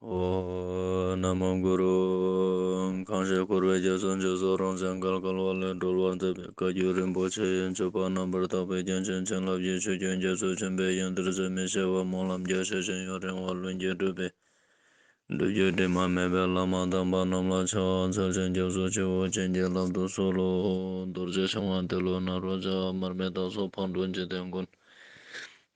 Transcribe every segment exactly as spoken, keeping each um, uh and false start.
ཨོཾ། ན་མོ་གུ་རུ། གང་ཞིག་འཁོར་བའི་རྒྱ་མཚོ་འཇིགས་སུ་རུང་ཞིང་བརྒལ་དཀའ་བ་ལས་སྒྲོལ་བར་མཛད་པའི་བཀའ་བརྒྱུད་རིན་པོ་ཆེ་ཡི་སྤྱོད་པ་རྣམ་པར་དག་པའི་རྒྱན་ཅན་བྱིན་རླབས་ཀྱི་ཆུ་རྒྱུན་རྒྱ་མཚོ་ཆེན་པོའི་ཡང་གཏེར་ཟད་མི་ཤེས་པ་སྨོན་ལམ་རྒྱ་ཆེ་ཞིང་ཡུན་རིང་བ་ལྷུན་གྱིས་གྲུབ་པའི་སྒྲུབ་བརྒྱུད་དྲི་མ་མེད་པའི་བླ་མ་དམ་པ་རྣམས་ལ་ཕྱག་འཚལ་ཞིང་སྐྱབས་སུ་མཆིའོ། བྱིན་གྱིས་བརླབ་ཏུ་གསོལ་ལོ། རྡོ་རྗེ་འཆང་དབང་ཏེ་ལོ་ནཱ་རོ་ཞབས། མར་མི་དྭགས་སོགས་ཕག་གྲུ་འཇིག་རྟེན་མགོན།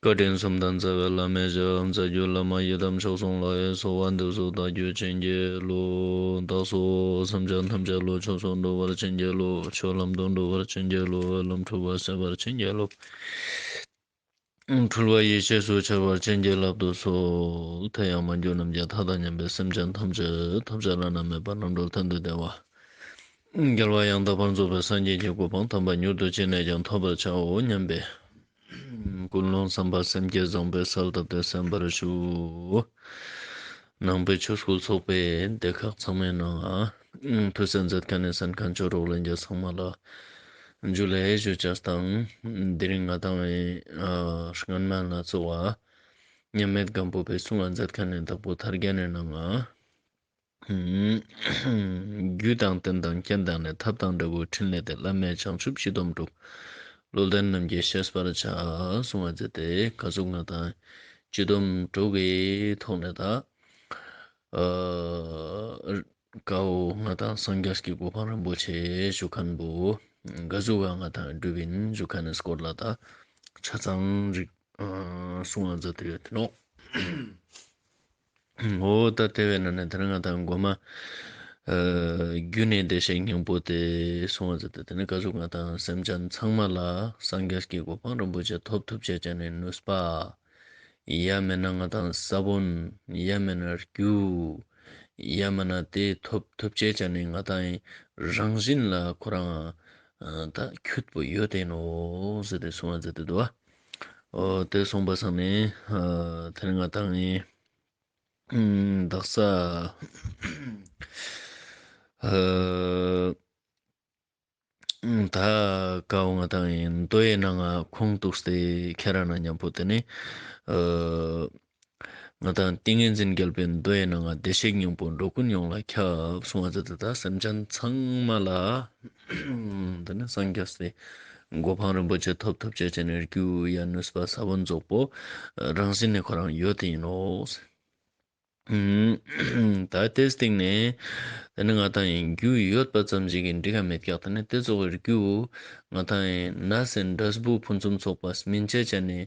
བཀའ་དྲིན་གསུམ་ལྡན་རྩ་བའི་བླ་མའི་ཞབས། རྩ་བརྒྱུད་བླ་མ་ཡི་དམ་མཆོག་གསུམ་ལ། གསོལ་བ་འདེབས་སོ་བདག་རྒྱུད་བྱིན་གྱིས་རློབས། བདག་སོགས་སེམས་ཅན་ཐམས་ཅད་བློ་ཆོས་སུ་འགྲོ་བར་བྱིན་གྱིས་རློབས། ཆོས་ལམ་དུ་འགྲོ་བར་བྱིན་གྱིས་རློབས། ལམ་འཁྲུལ་པ་སེལ་བར་བྱིན་གྱིས་རློབས། འཁྲུལ་པ་ཡེ་ཤེས་སུ་འཆར་བར་བྱིན་གྱིས་བརླབ་ཏུ་གསོལ། མཐའ་ཡས་མ་གྱུར་ནམ་མཁའི་མཐའ་དང་མཉམ་པའི་སེམས་ཅན་ཐམས་ཅད་ཐོབ་བྱ་བླ་ན་མེད་པ་རྣམ་གྲོལ་མཐར་ཐུག་བདེ་བ། རྒྱལ་བ་ཡང་དག་པར་རྫོགས་པའི་སངས་རྒྱས་ཀྱི་གོ་འཕང་དམ་པ་མྱུར་དུ་ཅི་ནས་ཀྱང་ཐོབ་པར་བྱའོ་སྙམ་པའི་ཀུན་སློང་བསམ་པ་སེམས་བསྐྱེད་བཟང་པོའི་གསལ་བཏབ་སྟེ་གསན་པར་ཞུ། ནང་པའི་ཆོས་སྐུལ་ཚོགས་པའི་སྡེ་ཁག་ཚང་མའི་ནང་ང་ཐུགས་སྣང་མཛད་མཁན་ནི་གསན་མཁན་ཆོས་གྲོགས་ལྷན་རྒྱས་ཚང་མ་ལ་འཇུ་ལེ་ཞུ་ཅེས་དང་། དེ་རིང་ང་ཏང་ཨ་སྔན་མ་ལ་གཙོ་བོ་མཉམ་མེད་སྒམ་པོ་པའི་གསུང་ང་མཛད་མཁན་ནི་དྭགས་པོ་ཐར་རྒྱན་ནི་ནང་ང་རྒྱུ་དང་རྟེན་དང་རྐྱེན་དང་ནི། ཐབས་དང་འབྲས་བུ་ཕྲིན་ལས་ཏེ། བླ་མེད་བྱང་ཆུབ་སྤྱི་སྡོམ་དྲུག་བློ་ལྡན་རྣམས་ཀྱིས་ཤེས་པར་བྱ། གསུང་བ་མཛད་དེ་ག་ཟུག་ང་ཏང་སྤྱི་སྡོམ་དྲུག་གི་ཐོག་ནས་ད་ཨ་ཀ་བོ་ང་ཏང་སངས་རྒྱས་ཀྱི་གོ་འཕང་རིན་པོ་ཆེ་ཞུ་མཁན་བོ་ག་ཟུག་ག་ང་ཏང་སྒྲུབ་ཡིན་ཞུ་མཁན་ནི་སྐོར་ལ་ད་ཆ་ཚང་རིག་ཨ་གསུང་བ་མཛད་དེ་ཡོད་དེ་ནོག་འོ་ད་དེ་བས་ན་ནི་དེ་རིང་ང་ཏང་གོ་མ་ཨ་རྒྱུ་ནི་བདེ་གཤེགས་སྙིང་པོ་སྟེ་གསུང་བ་མཛད་དེ། དེ་ནི་ག་ཟུག་ང་ཏང་སེམས་ཅན་ཚང་མ་ལ་སངས་རྒྱས་ཀྱི་གོ་འཕང་རིན་པོ་ཆེ་ཐོབ་ཐུབ་ཅེས་ཅན་ནི་ནུས་པ། ཡང་མེད་ན་ང་ཏང་ས་བོན། ཡང་མེད་ན་རྒྱུ། ཡང་མེད་ན་དེ་ཐོབ་ཐུབ་ཅེས་ཅན་ནི་ང་ཏང་རང་བཞིན་ལ་ཁོ་རང་ཨ་ད་ཁྱུད་པོ་ཡོད་དེ་ནོག་ཟེར་ཏེ་གསུང་བ་མཛད་དེ་འདུག་བ། འོ་དེ་གསུངས་པ་སང་ནི་ཨ་དེ་རིང་ང་ཏང་ཨ་དག་ས་ཨ་ད་ཀ་བོ་ང་ཏང་ཨིན་མདོ་ཡི་ནང་ང་ཁུངས་གཏུགས་ཏེ་ཁྱེར་ར་ན་མཉམ་པོ་དེ་ནི་ཨ་ང་ཏང་ཏིང་ངེ་འཛིན་རྒྱལ་པོའི་མདོ་ཡི་ནང་ང་བདེ་གཤེགས་སྙིང་པོ་འགྲོ་ཀུན་ཡོངས་ལ་ཁྱབ་གསུང་བ་མཛད་དེ། ད་སེམས་ཅན་ཚང་མ་ལ་དེ་ནི་སངས་རྒྱས་སི་གོ་འཕང་རིན་པོ་ཆེ་ཐོབ་ཐུབ་ཅེས་ཅན་ནི་རྒྱུ་ཡ་ནུས་པ་ས་བོན་རྫོགས་པོ་རང་བཞིན་ནི་ཁོ་རང་ཡོད་དེ་ཨིན་ནོག་ད་དེའི་སྟེང་ནས་དེ་ནི་ང་ཏང་ཨིན་རྒྱུ་ཡོད་པ་ཙམ་ཞིག་གིས་འགྲིག་ག་མེད་ཀྱག་དེ་ནི་དེ་ཙོགས་སི་རྒྱུ་ང་ཏང་ཨིན་ནས་ཨིན་འབྲས་བུ་ཕུན་སུམ་ཚོགས་པ་སྨིན་ཅེས་ཅན་ནི་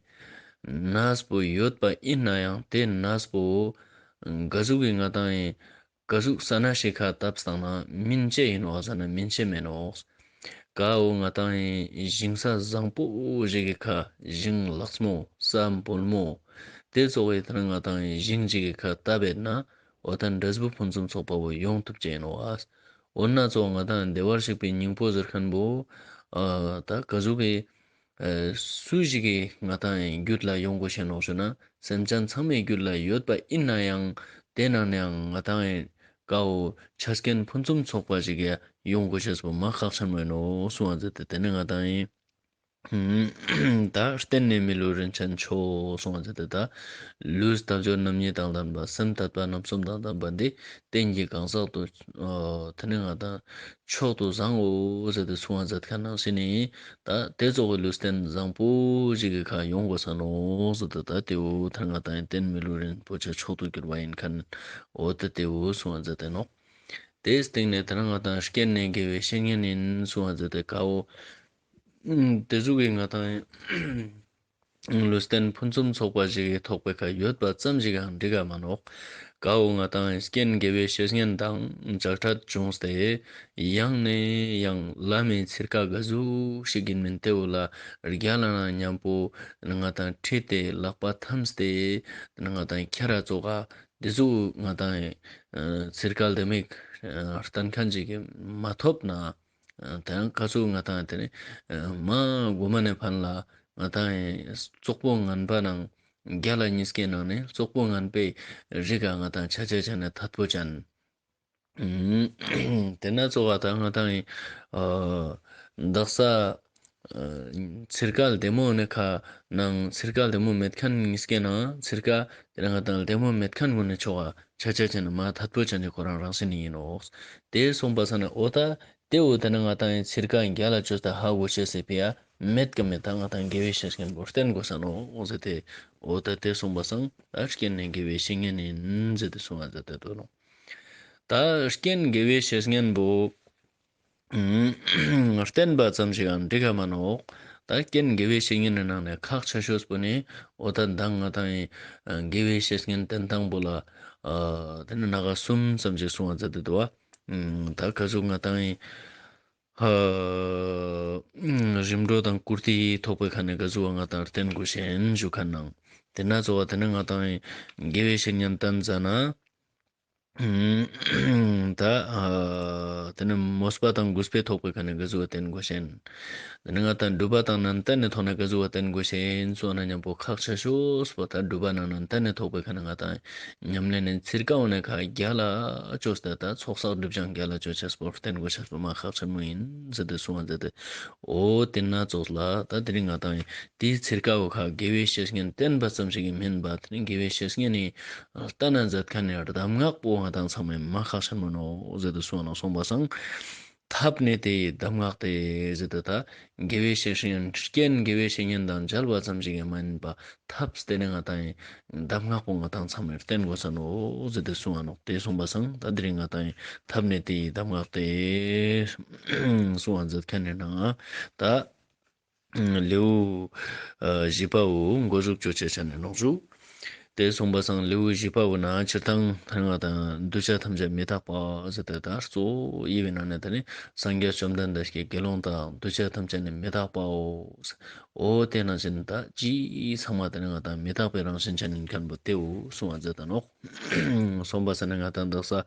ནས་པོ་ཡོད་པ་ཨིན་ནའང་དེ་ནས་པོ་ག་ཟུག་གི་ང་ཏང་ཨིན་ག་ཟུག་ས་ན་ཞིག་ཁ་བཏབ་སྟངས་ན་སྨིན་ཅེས་ཨིན་ནོག་ཟེར་ན་སྨིན་ཅེས་མེན་ནོག་ཀ་བོ་ང་ཏང་ཨིན་ཞིང་ས་བཟང་པོ་ཞིག་གི་ཁ་ཞིང་ལེགས་མོ་ས་འབོལ་མོ་དེ་ཙོགས་སི་དེ་ནི་ང་ཏང་ཨིན་ཞིང་ཞིག་གི་ཁ་བཏབ་པ་ན་འོ་ད་འབྲས་བུ་ཕུན་སུམ་ཚོགས་པ་བོ་ཡོང་ཐུབ་ཅེས་ཨིན་ནོག་འོ་ན་ཙོགས་ང་ཏང་བདེ་བར་གཤེགས་པའི་སྙིང་པོ་ཟེར་མཁན་བོ་ཨ་ད་ག་ཟུག་གི་ཨ་སུ་ཞིག་གི་ང་ཏང་ཨིན་རྒྱུད་ལ་ཡོང་དགོས་ཤེས་ནོག་ཞུ་ན་སེམས་ཅན་ཚང་མའི་རྒྱུད་ལ་ཡོད་པ་ཨིན་ནའང་དེ་ནང་ནའང་ང་ཏང་ཨིན་ཀ་བོ་ཆ་རྐྱེན་ཕུན་སུམ་ཚོགས་པ་ཞིག་གི་ཡོང་དགོས་ཤེས་པོ་མ་ཁག་ཆེན་མོ་ཨིན་ནོག་གསུང་བ་མཛད་དེ། དེ་ནི་ང་ཏང་ཨིན་ད་རྟེན་ནི་མི་ལུས་རིན་ཆེན་མཆོག་གསུང་བ་མཛད་དེ། ད་ལུས་དལ་འབྱོར་རྣམ་གཉིས་དང་ལྡན་པ་སེམས་དད་པ་རྣམ་གསུམ་དང་ལྡན་པ་འདི་རྟེན་གྱི་གང་ཟག་ཏུ་ཨ་དེ་ནི་ང་ཏང་མཆོག་ཏུ་བཟང་ངོ་ཟེར་ཏེ་གསུང་བ་མཛད་མཁན་ནང་བཞིན་ནི་ད་དེ་ཙོགས་སི་ལུས་རྟེན་བཟང་པོ་ཞིག་གི་ཁ་ཡོང་དགོས་ས་ནོག་ཟེར་ཏེ། ད་དེ་བོ་ད་ང་ཏང་ཨིན་རྟེན་མི་ལུས་རིན་པོ་ཆེ་མཆོག་ཏུ་གྱུར་པ་ཨིན་མཁན་འོ་ད་དེ་བོ་གསུང་བ་མཛད་དེ་ནོག་དེའི་སྟེང་ནས་དེ་ནི་ང་ཏང་རྐྱེན་ནི་དགེ་བའི་བཤེས་གཉེན་ཨིན་གསུང་བ་མཛད་དེ། ཀ་བོ་དེ་ཟུག་གི་ང་ཏང་ལུས་རྟེན་ཕུན་སུམ་ཚོགས་པ་ཞིག་གི་ཐོག་པའི་ཁ་ཡོད་པ་ཙམ་ཞིག་གང་འགྲིག་ག་མ་ནོག་ཀ་བོ་ང་ཏང་རྐྱེན་དགེ་བའི་བཤེས་གཉེན་དང་བྱ་ཕྲད་བྱུང་སྟེ་ཡང་ནས་ཡང་བླ་མའི་ཚིར་ཀ་ག་ཟུག་ཞིག་ཨིན་མིན་དེ་བོ་ལ་རྒྱལ་ལ་ན་མཉམ་པོ་ང་ཏང་ཁྲིད་དེ་ལག་པ་འཐམས་ཏེ་ང་ཏང་ཁྱེར་ར་ཙོགས་ཀ་དེ་ཟུག་ང་ཏང་ཚིར་ཀ་ལྡེ་མིག་སྟན་མཁན་ཞིག་མ་ཐོབ་ན། ཨ་དེ་ཡང་ཀ་ཟུག་ང་ཏང་དེ་ནི་ཨ་མ་གོ་མ་ནེ་ཕན་ལ་ང་ཏང་ཙོག་པོ་ངན་པ་ནང་རྒྱལ་ལ་ཉིས་ཀའི་ནང་ནེ་ཙོག་པོ་ངན་པའི་རིགས་ཀ་ང་ཏང་ཆ་ཆ་ཆ་ནེ་ཐད་པོ་ཅན། ཨ་དེ་ན་ཙོགས་ཀ་ད་ང་ཏང་ཨ་དག་ས་ ཚིར་ཀ་ལྡེ་མོ་ནི་ཁ་ནང་ཚིར་ཀ་ལྡེ་མོ་མེད་ཁན་ཉིས་ཀའི་ནང་ཚིར་ཀ་དེ་ནེ་ང་དང་ལྡེ་མོ་མེད་ཁན་གུན་ནི་ཆོག་ག་ཆ་ཆ་ཅན་ནི་མ་ཐད་པོ་ཅན་ནི་ཁོ་རང་རང་བཞིན་ཡིན་ནོག། དེ་སོང་པ་སང་ན་འོ་ད་དེ་འོ་དེ་ནེ་ང་དང་ཡི་ཚིར་ཀ་རྒྱལ་ལ་བཅོས་ཏེ་ཧ་གོ་ཤེས་སི་ཕི་ཡ་མེད་ཀ་མེད་ད་ང་དང་དགེ་བའི་བཤེས་གཉེན་པོ་བསྟེན་དགོས་ས་ནོག་ཟེར་ཏེ། འོ་ད་དེ་སོང་པ་སང་ད་རྐྱེན་ནི་དགེ་བའི་བཤེས་གཉེན་ཡིན་ཟེར་ཏེ་གསུང་བ་མཛད་དེ་འདུག་ནོག། ད་རྐྱེན་དགེ་བའི་བཤེས་གཉེན་པོ་བསྟེན་པ་ཙམ་ཞིག་ག་འགྲིག་ག་མ་ནོག། ད་རྐྱེན་དགེ་བའི་བཤེས་གཉེན་ནི་ནང་ནེ་ཁག་ཆེ་ཤོས་པོ་ནི་འོ་ད་མདང་ང་དང་ཡི་དགེ་བའི་བཤེས་གཉེན་བསྟེན་སྟངས་པོ་ལ་དེ་ནེ་སྣ་ཁ་གསུམ་ཙམ་ཞིག་གསུང་བ་མཛད་དེ་འདུག་བ། ད་ག་ཟུག་ང་དང་ཡི་ཧ། རིམ་གྲོ་དང་བཀུར་སྟི་ཐོག་པའི་ཁ་ནེ་ག་ཟུག་ང་དང་བསྟེན་དགོས་ཤེས་ཞུ་ཁན་ནང་། དེ་ནེ་གཙོ་བོ་དེ་ནེ་ང་དང་དགེ་བའི་བཤེས་གཉེན་བསྟེན་ཟ་ན། ད་དེ་ནེ་མོས་པ་དང་གུས་པའི་ཐོག་པའི་ཁ་ནེ་ག་ཟུག་བསྟེན་དགོས་ཤེས། དེ་ནེ་ང་དང་སྒྲུབ་པ་དང་ནན་ཏན་ནི་ཐོག་ནེ་ག་ཟུག་བསྟེན་དགོས་ཤེས་སོང་ན་མཉམ་པོ་ཁག་ཆེ་ཤོས་པོ་ད་སྒྲུབ་པ་ནང་ནན་ཏན་ནི་ཐོག་པའི་ཁ་ནེ་ང་དང་ཉམས་ལེན་ནི་ཚིར་ཀ་འོ་ནེ་ཁ་རྒྱལ་ལ་བཅོས་ཏེ་ད་ཚོགས་བསགས་སྒྲིབ་སྦྱང་རྒྱལ་ལ་བཅོ་ཅེས་པོ་བསྟེན་དགོས་ཤེས་པོ་མ་ཁག་ཆེན་མོ་ཡིན་ཟེར་ཏེ་གསུང་བ་མཛད་དེ། འོ་དེ་ནེ་ཙོགས་ལ་ད་དེ་རིང་ང་དང་དེའི་ཚིར་ཀ་བོ་ཁ་དགེ་བའི་བཤེས་གཉེན་བསྟེན་པ་ཙམ་ཞིག་གི་མིན་པ་དེ་རིང་དགེ་བའི་བཤེས་གཉེན་ནི་ལྟ་ན་མཛད་ཁན་ནི་གདམས་ངག་པོ་ང་དང་ཚང་མའི་མ་ཁག་ཆེན་མོ་ནོག་ཟེར་ཏེ་གསུང་བ་ནོག། སོང་པ་སང་ཐབས་ནི་དེ་ཡི་གདམས་ངག་སྟེ་ཟེར་ཏེ་ད་དགེ་བའི་བཤེས་གཉེན་རྐྱེན་དགེ་བའི་བཤེས་གཉེན་དང་མཇལ་བ་ཙམ་ཞིག་གི་མ་ཡིན་པ། ཐབས་དེ་ནི་ང་དང་ཡི་གདམས་ངག་པོ་ང་དང་ཚང་མས་བསྟེན་དགོས་ས་ནོག་ཟེར་ཏེ་གསུང་བ་ནོག། དེ་གསུངས་པ་སང་ད་དེ་རིང་ང་དང་ཡི་ཐབས་ནི་དེ་ཡི་གདམས་ངག་སྟེ་གསུང་བ་མཛད་ཁན་ནི་ནང་ད་ལེའུ་བཞི་པ་བོ་འགོ་འཛུགས་ཅོ་ཅེས་ཆ་ནི་ནོག་ཞུ། དེ་གསུངས་པ་སང་ལེའུ་བཞི་པ་བོ་ན་སྤྱིར་བཏང་ད་ང་དང་འདུས་བྱས་ཐམས་ཅད་མི་རྟག་པ་ཟེར་ཏེ་ད་གཙོ་བོ་དབྱེ་བའི་ནང་ནེ་ད་ནི་སངས་རྒྱས་བཅོམ་ལྡན་འདས་ཀྱིས་དགེ་སློང་དག་འདུས་བྱས་ཐམས་ཅད་ནི་མི་རྟག་པའོ། འོ་དེ་ནང་བཞིན་ད་ཅི་ཚང་མ་དེ་ནི་ང་དང་མི་རྟག་པའི་རང་བཞིན་ཅན་ཡིན་ཁན་པོ་དེའོ་གསུང་བ་མཛད་ད་ནོག། སོང་པ་སང་ན་ང་དང་དག་ས་ཨ་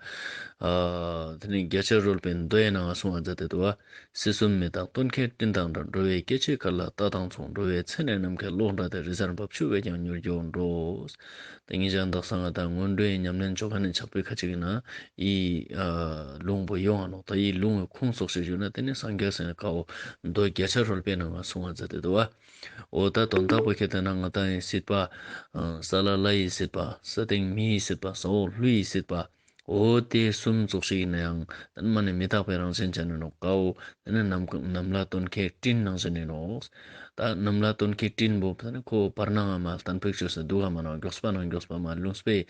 དེ་ནི་རྒྱ་ཆེར་རོལ་པའི་མདོ་ཡི་ནང་གསུང་བ་མཛད་དེ་འདུག་བ། སྲིད་གསུམ་མི་རྟག་སྟོན་ཁའི་སྤྲིན་དང་འདྲ། འགྲོ་བའི་སྐྱེ་འཆི་མཁའ་ལ་རྟག་དང་མཚུངས། འགྲོ་བའི་ཚེ་ནི་ནམ་མཁའི་གློག་འདྲ་སྟེ། རེ་འབྱར་འབབ་ཆུ་བས་ཀྱང་མྱུར་མགྱོགས་འགྲོ། དེ་ཉིད་ཀྱང་དག་ས་ང་དང་སྔོན་འགྲོའི་ཉམས་ལེན་ཅོ་ཁན་ནི་ཕྱག་དཔེ་ཁ་ཅིག་ཡིན་ན་ཨི་ལུང་པོ་ཡོང་ང་ནོག། ད་ཨི་ལུང་གི་ཁུངས་སོགས་ཤིག་ཞུ་ན་དེ་ནི་སངས་རྒྱས་སི་བཀའ་བོ་མདོ་རྒྱ་ཆེར་རོལ་པའི་ནང་ང་གསུང་བ་མཛད་དེ་འདུག་བ། འོ་ད་དོན་དག་པོ་ཁྱེར་ཏེ་ན་ང་དང་ཡི་སྲིད་པ་ས་བླ་ལྷ་ཡི་སྲིད་པ། ས་སྟེང་མི་ཡི་སྲིད་པ། ས་འོག་ཀླུ་ཡི་སྲིད་པ། འོ་དེ་གསུམ་ཙོགས་ཤིག་ཡིན་ན་ཡང་དེ་ནི་མ་ནི་མི་རྟག་པའི་རང་བཞིན་ཅན་ཡིན་ནོག། ཀ་བོ་དེ་ནི་ནམ་ནམ་ལ་སྟོན་ཁའི་སྤྲིན་ནང་བཞིན་ཡིན་ནོག། ད་ནམ་ལ་སྟོན་ཁའི་སྤྲིན་པོ་དེ་ནི་ཁོ་བར་སྣང་ང་མ་གཏན་ཕིགས་ཅོས་ཏེ་འདུག་ག་མ་ནོག། མགྱོགས་པ་ནང་མགྱོགས་པ་མ་ལུང་པའི་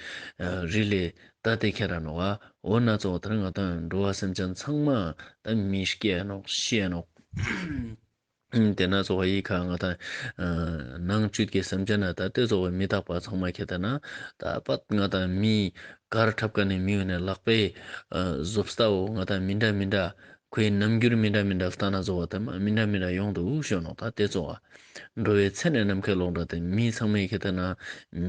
རི་ལས་ད་དེ་ཁྱེར་ར་ནོག། འོ་ན་ཙོགས་དེ་ནི་ང་དང་འགྲོ་བ་སེམས་ཅན་ཚང་མ་ད་མི་སྐྱེ་ནོག་ཤི་ནོག། དེ་ན་ཙོགས་ཡི་ཁ་ང་དང་ནང་བཅུད་ཀྱི་སེམས་ཅན་ན་ད་དེ་ཙོགས་མི་རྟག་པ་ཚང་མ་ཁྱེར་ཏེ་ན་ད་པད་ང་དང་མི་གར་འཁྲབ་ཁན་ནི་མི་ཡོད་ནི་ལག་པའི་བཟོ་ལྟ་བོ་ང་དང་མི་འདྲ་མི་འདྲ་ཁོའི་རྣམ་འགྱུར་མི་འདྲ་མི་འདྲ་ལྟ་ན་ཙོགས་དེ་མ་མི་འདྲ་མི་འདྲ་ཡོང་འདུག་ཞུ་ནོག། ད་དེ་ཙོགས་འགྲོ་བའི་ཚེ་ནི་ནམ་མཁའི་གློག་འདྲ་སྟེ། མི་ཚང་མས་ཁྱེར་ཏེ་ན་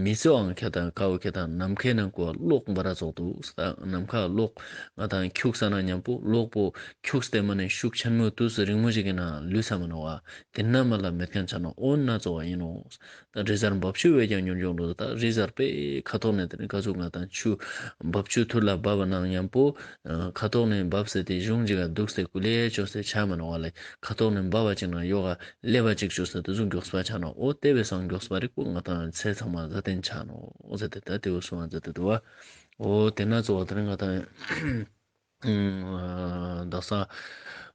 མི་ཚོའང་ཁྱེར་ཏེ་ན་ཀ་བོ་ཁྱེར་ཏེ་ན་ནམ་མཁའི་ནང་ཀོ་གློག་འབར་ར་ཙོགས་འདུག། ད་ནམ་མཁའ་གློག་ང་དང་ཁྱུགས་ས་ན་མཉམ་པོ་གློག་པོ་ཁྱུགས་ཏེ་མ་ནི་ཤུགས་ཆེན་མོ་དུས་སུ་རིང་མོ་ཞིག་གི་ནང་ལུས་ས་མ་ནོག་བ། དེ་ན་མ་ལ་མེད་ཁན་ཆ་ནོག། འོ་ན་ཙོགས་ཡིན་ནོག། ད་རེ་འབྱར་འབབ་ཆུ་བས་ཀྱང་མྱུར་མགྱོགས་འགྲོ། ད་རེ་འབྱར་པའི་ཁ་ཐོག་ནེ་དེ་ནི་ག་ཟུག་ང་དང་ཆུ་འབབ་ཆུ་ཐུར་ལ་འབབ་པ་ནང་མཉམ་པོ་ཁ་ཐོག་ནེ་འབབ་སྟེ་དེ་གཞུང་ཅིག་ག་འདུག་སྟེ་ཀུ་ལེ་ཅོས་ཏེ་ཆ་མ་ནོག་བ་ལེ། ཁ་ཐོག་ནེ་འབབ་པ་ཅིག་ན་ཡོག་ག་ལེབ་པ་ཅིག་ཅོས་ཏེ་དེ་ཟུག་མགྱོགས་པ་ཆ་ནོག། འོ་དེ་བས་སང་མགྱོགས་པ་རིག་པོ་ང་དང་ཚེ་ཚང་མ་ཟ་དན་ཆ་ནོག། འོ་ཟེར་ཏེ་ད་དེ་བོ་གསུང་བ་མཛད་དེ་འདུག་བ། འོ་དེ་ན་ཙོགས་དེ་ནི་ང་དང་དག་ས་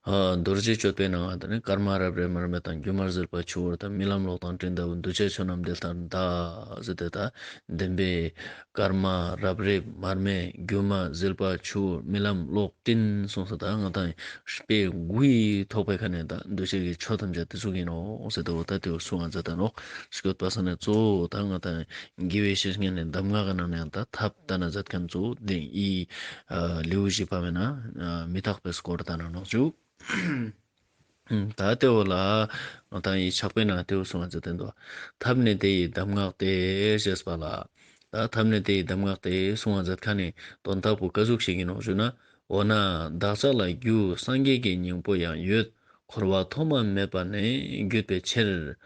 རྡོ་རྗེ་གཅོད་པའི་ནང་ང་དེ་ནི་སྐར་མ་རབ་རིབ་མར་མེ་དང་། སྒྱུ་མར་ཟིལ་པ་ཆུ་བོར་ལྟ། རྨི་ལམ་གློག་དང་སྤྲིན་ལྟ་བུ། འདུ་བྱེད་ཆོས་རྣམས་དེ་ལྟར་གདའ། ཟེར་ཏེ་ད་བདེན་པའི་སྐར་མ་རབ་རིབ་མར་མེ་སྒྱུ་མ་ཟིལ་པ་ཆུ་བོ་རྨི་ལམ་གློག་སྤྲིན་གསུངས་ས་ད་ང་དང་དཔེ་དགུའི་ཐོག་པའི་ཁ་ནེ་ད་འདུ་བྱེད་ཀྱི་ཆོས་ཐམས་ཅད་དེ་ཟུག་ཡིན་ནོག་ཟེར་ཏེ་འོ་ད་དེ་བོ་གསུང་བ་མཛད་ད་ནོག། སྐྱོད་པ་ས་ནེ་གཙོ་བོ་ད་ང་དང་དགེ་བའི་བཤེས་གཉེན་ནི་གདམས་ངག་གི་ནང་ནེ་ད་ཐབས་ལྟ་ན་མཛད་ཁན་གཙོ་བོ་དེ་ཨི་ལེའུ་བཞི་པ་མེ་ན་མི་རྟག་པའི་སྐོར་ལྟ་ན་ནོག་ཞུ། ད་དེ་བོ་ལ་ང་དང་ཨི་ཕྱག་དཔེའི་ནང་དེ་བོ་གསུང་བ་མཛད་དེ་འདུག། ཐབས་ནི་དེ་ཡི་གདམས་ངག་སྟེ་ཞེས་པ་ལ། ད་ཐབས་ནི་དེ་ཡི་གདམས་ངག་སྟེ་གསུང་བ་མཛད་ཁན་ནི་དོན་དག་པོ་ག་ཟུག་ཞིག་ཡིན་ནོག་ཞུ་ན། འོ་ན་བདག་ཅག་ལ་རྒྱུ་སངས་རྒྱས་ཀྱི་སྙིང་པོ་ཡང་ཡོད། འཁོར་བ་ཐོག་མ་མེད་པ་ནས་བརྒྱུད་པའི་ཕྱིར།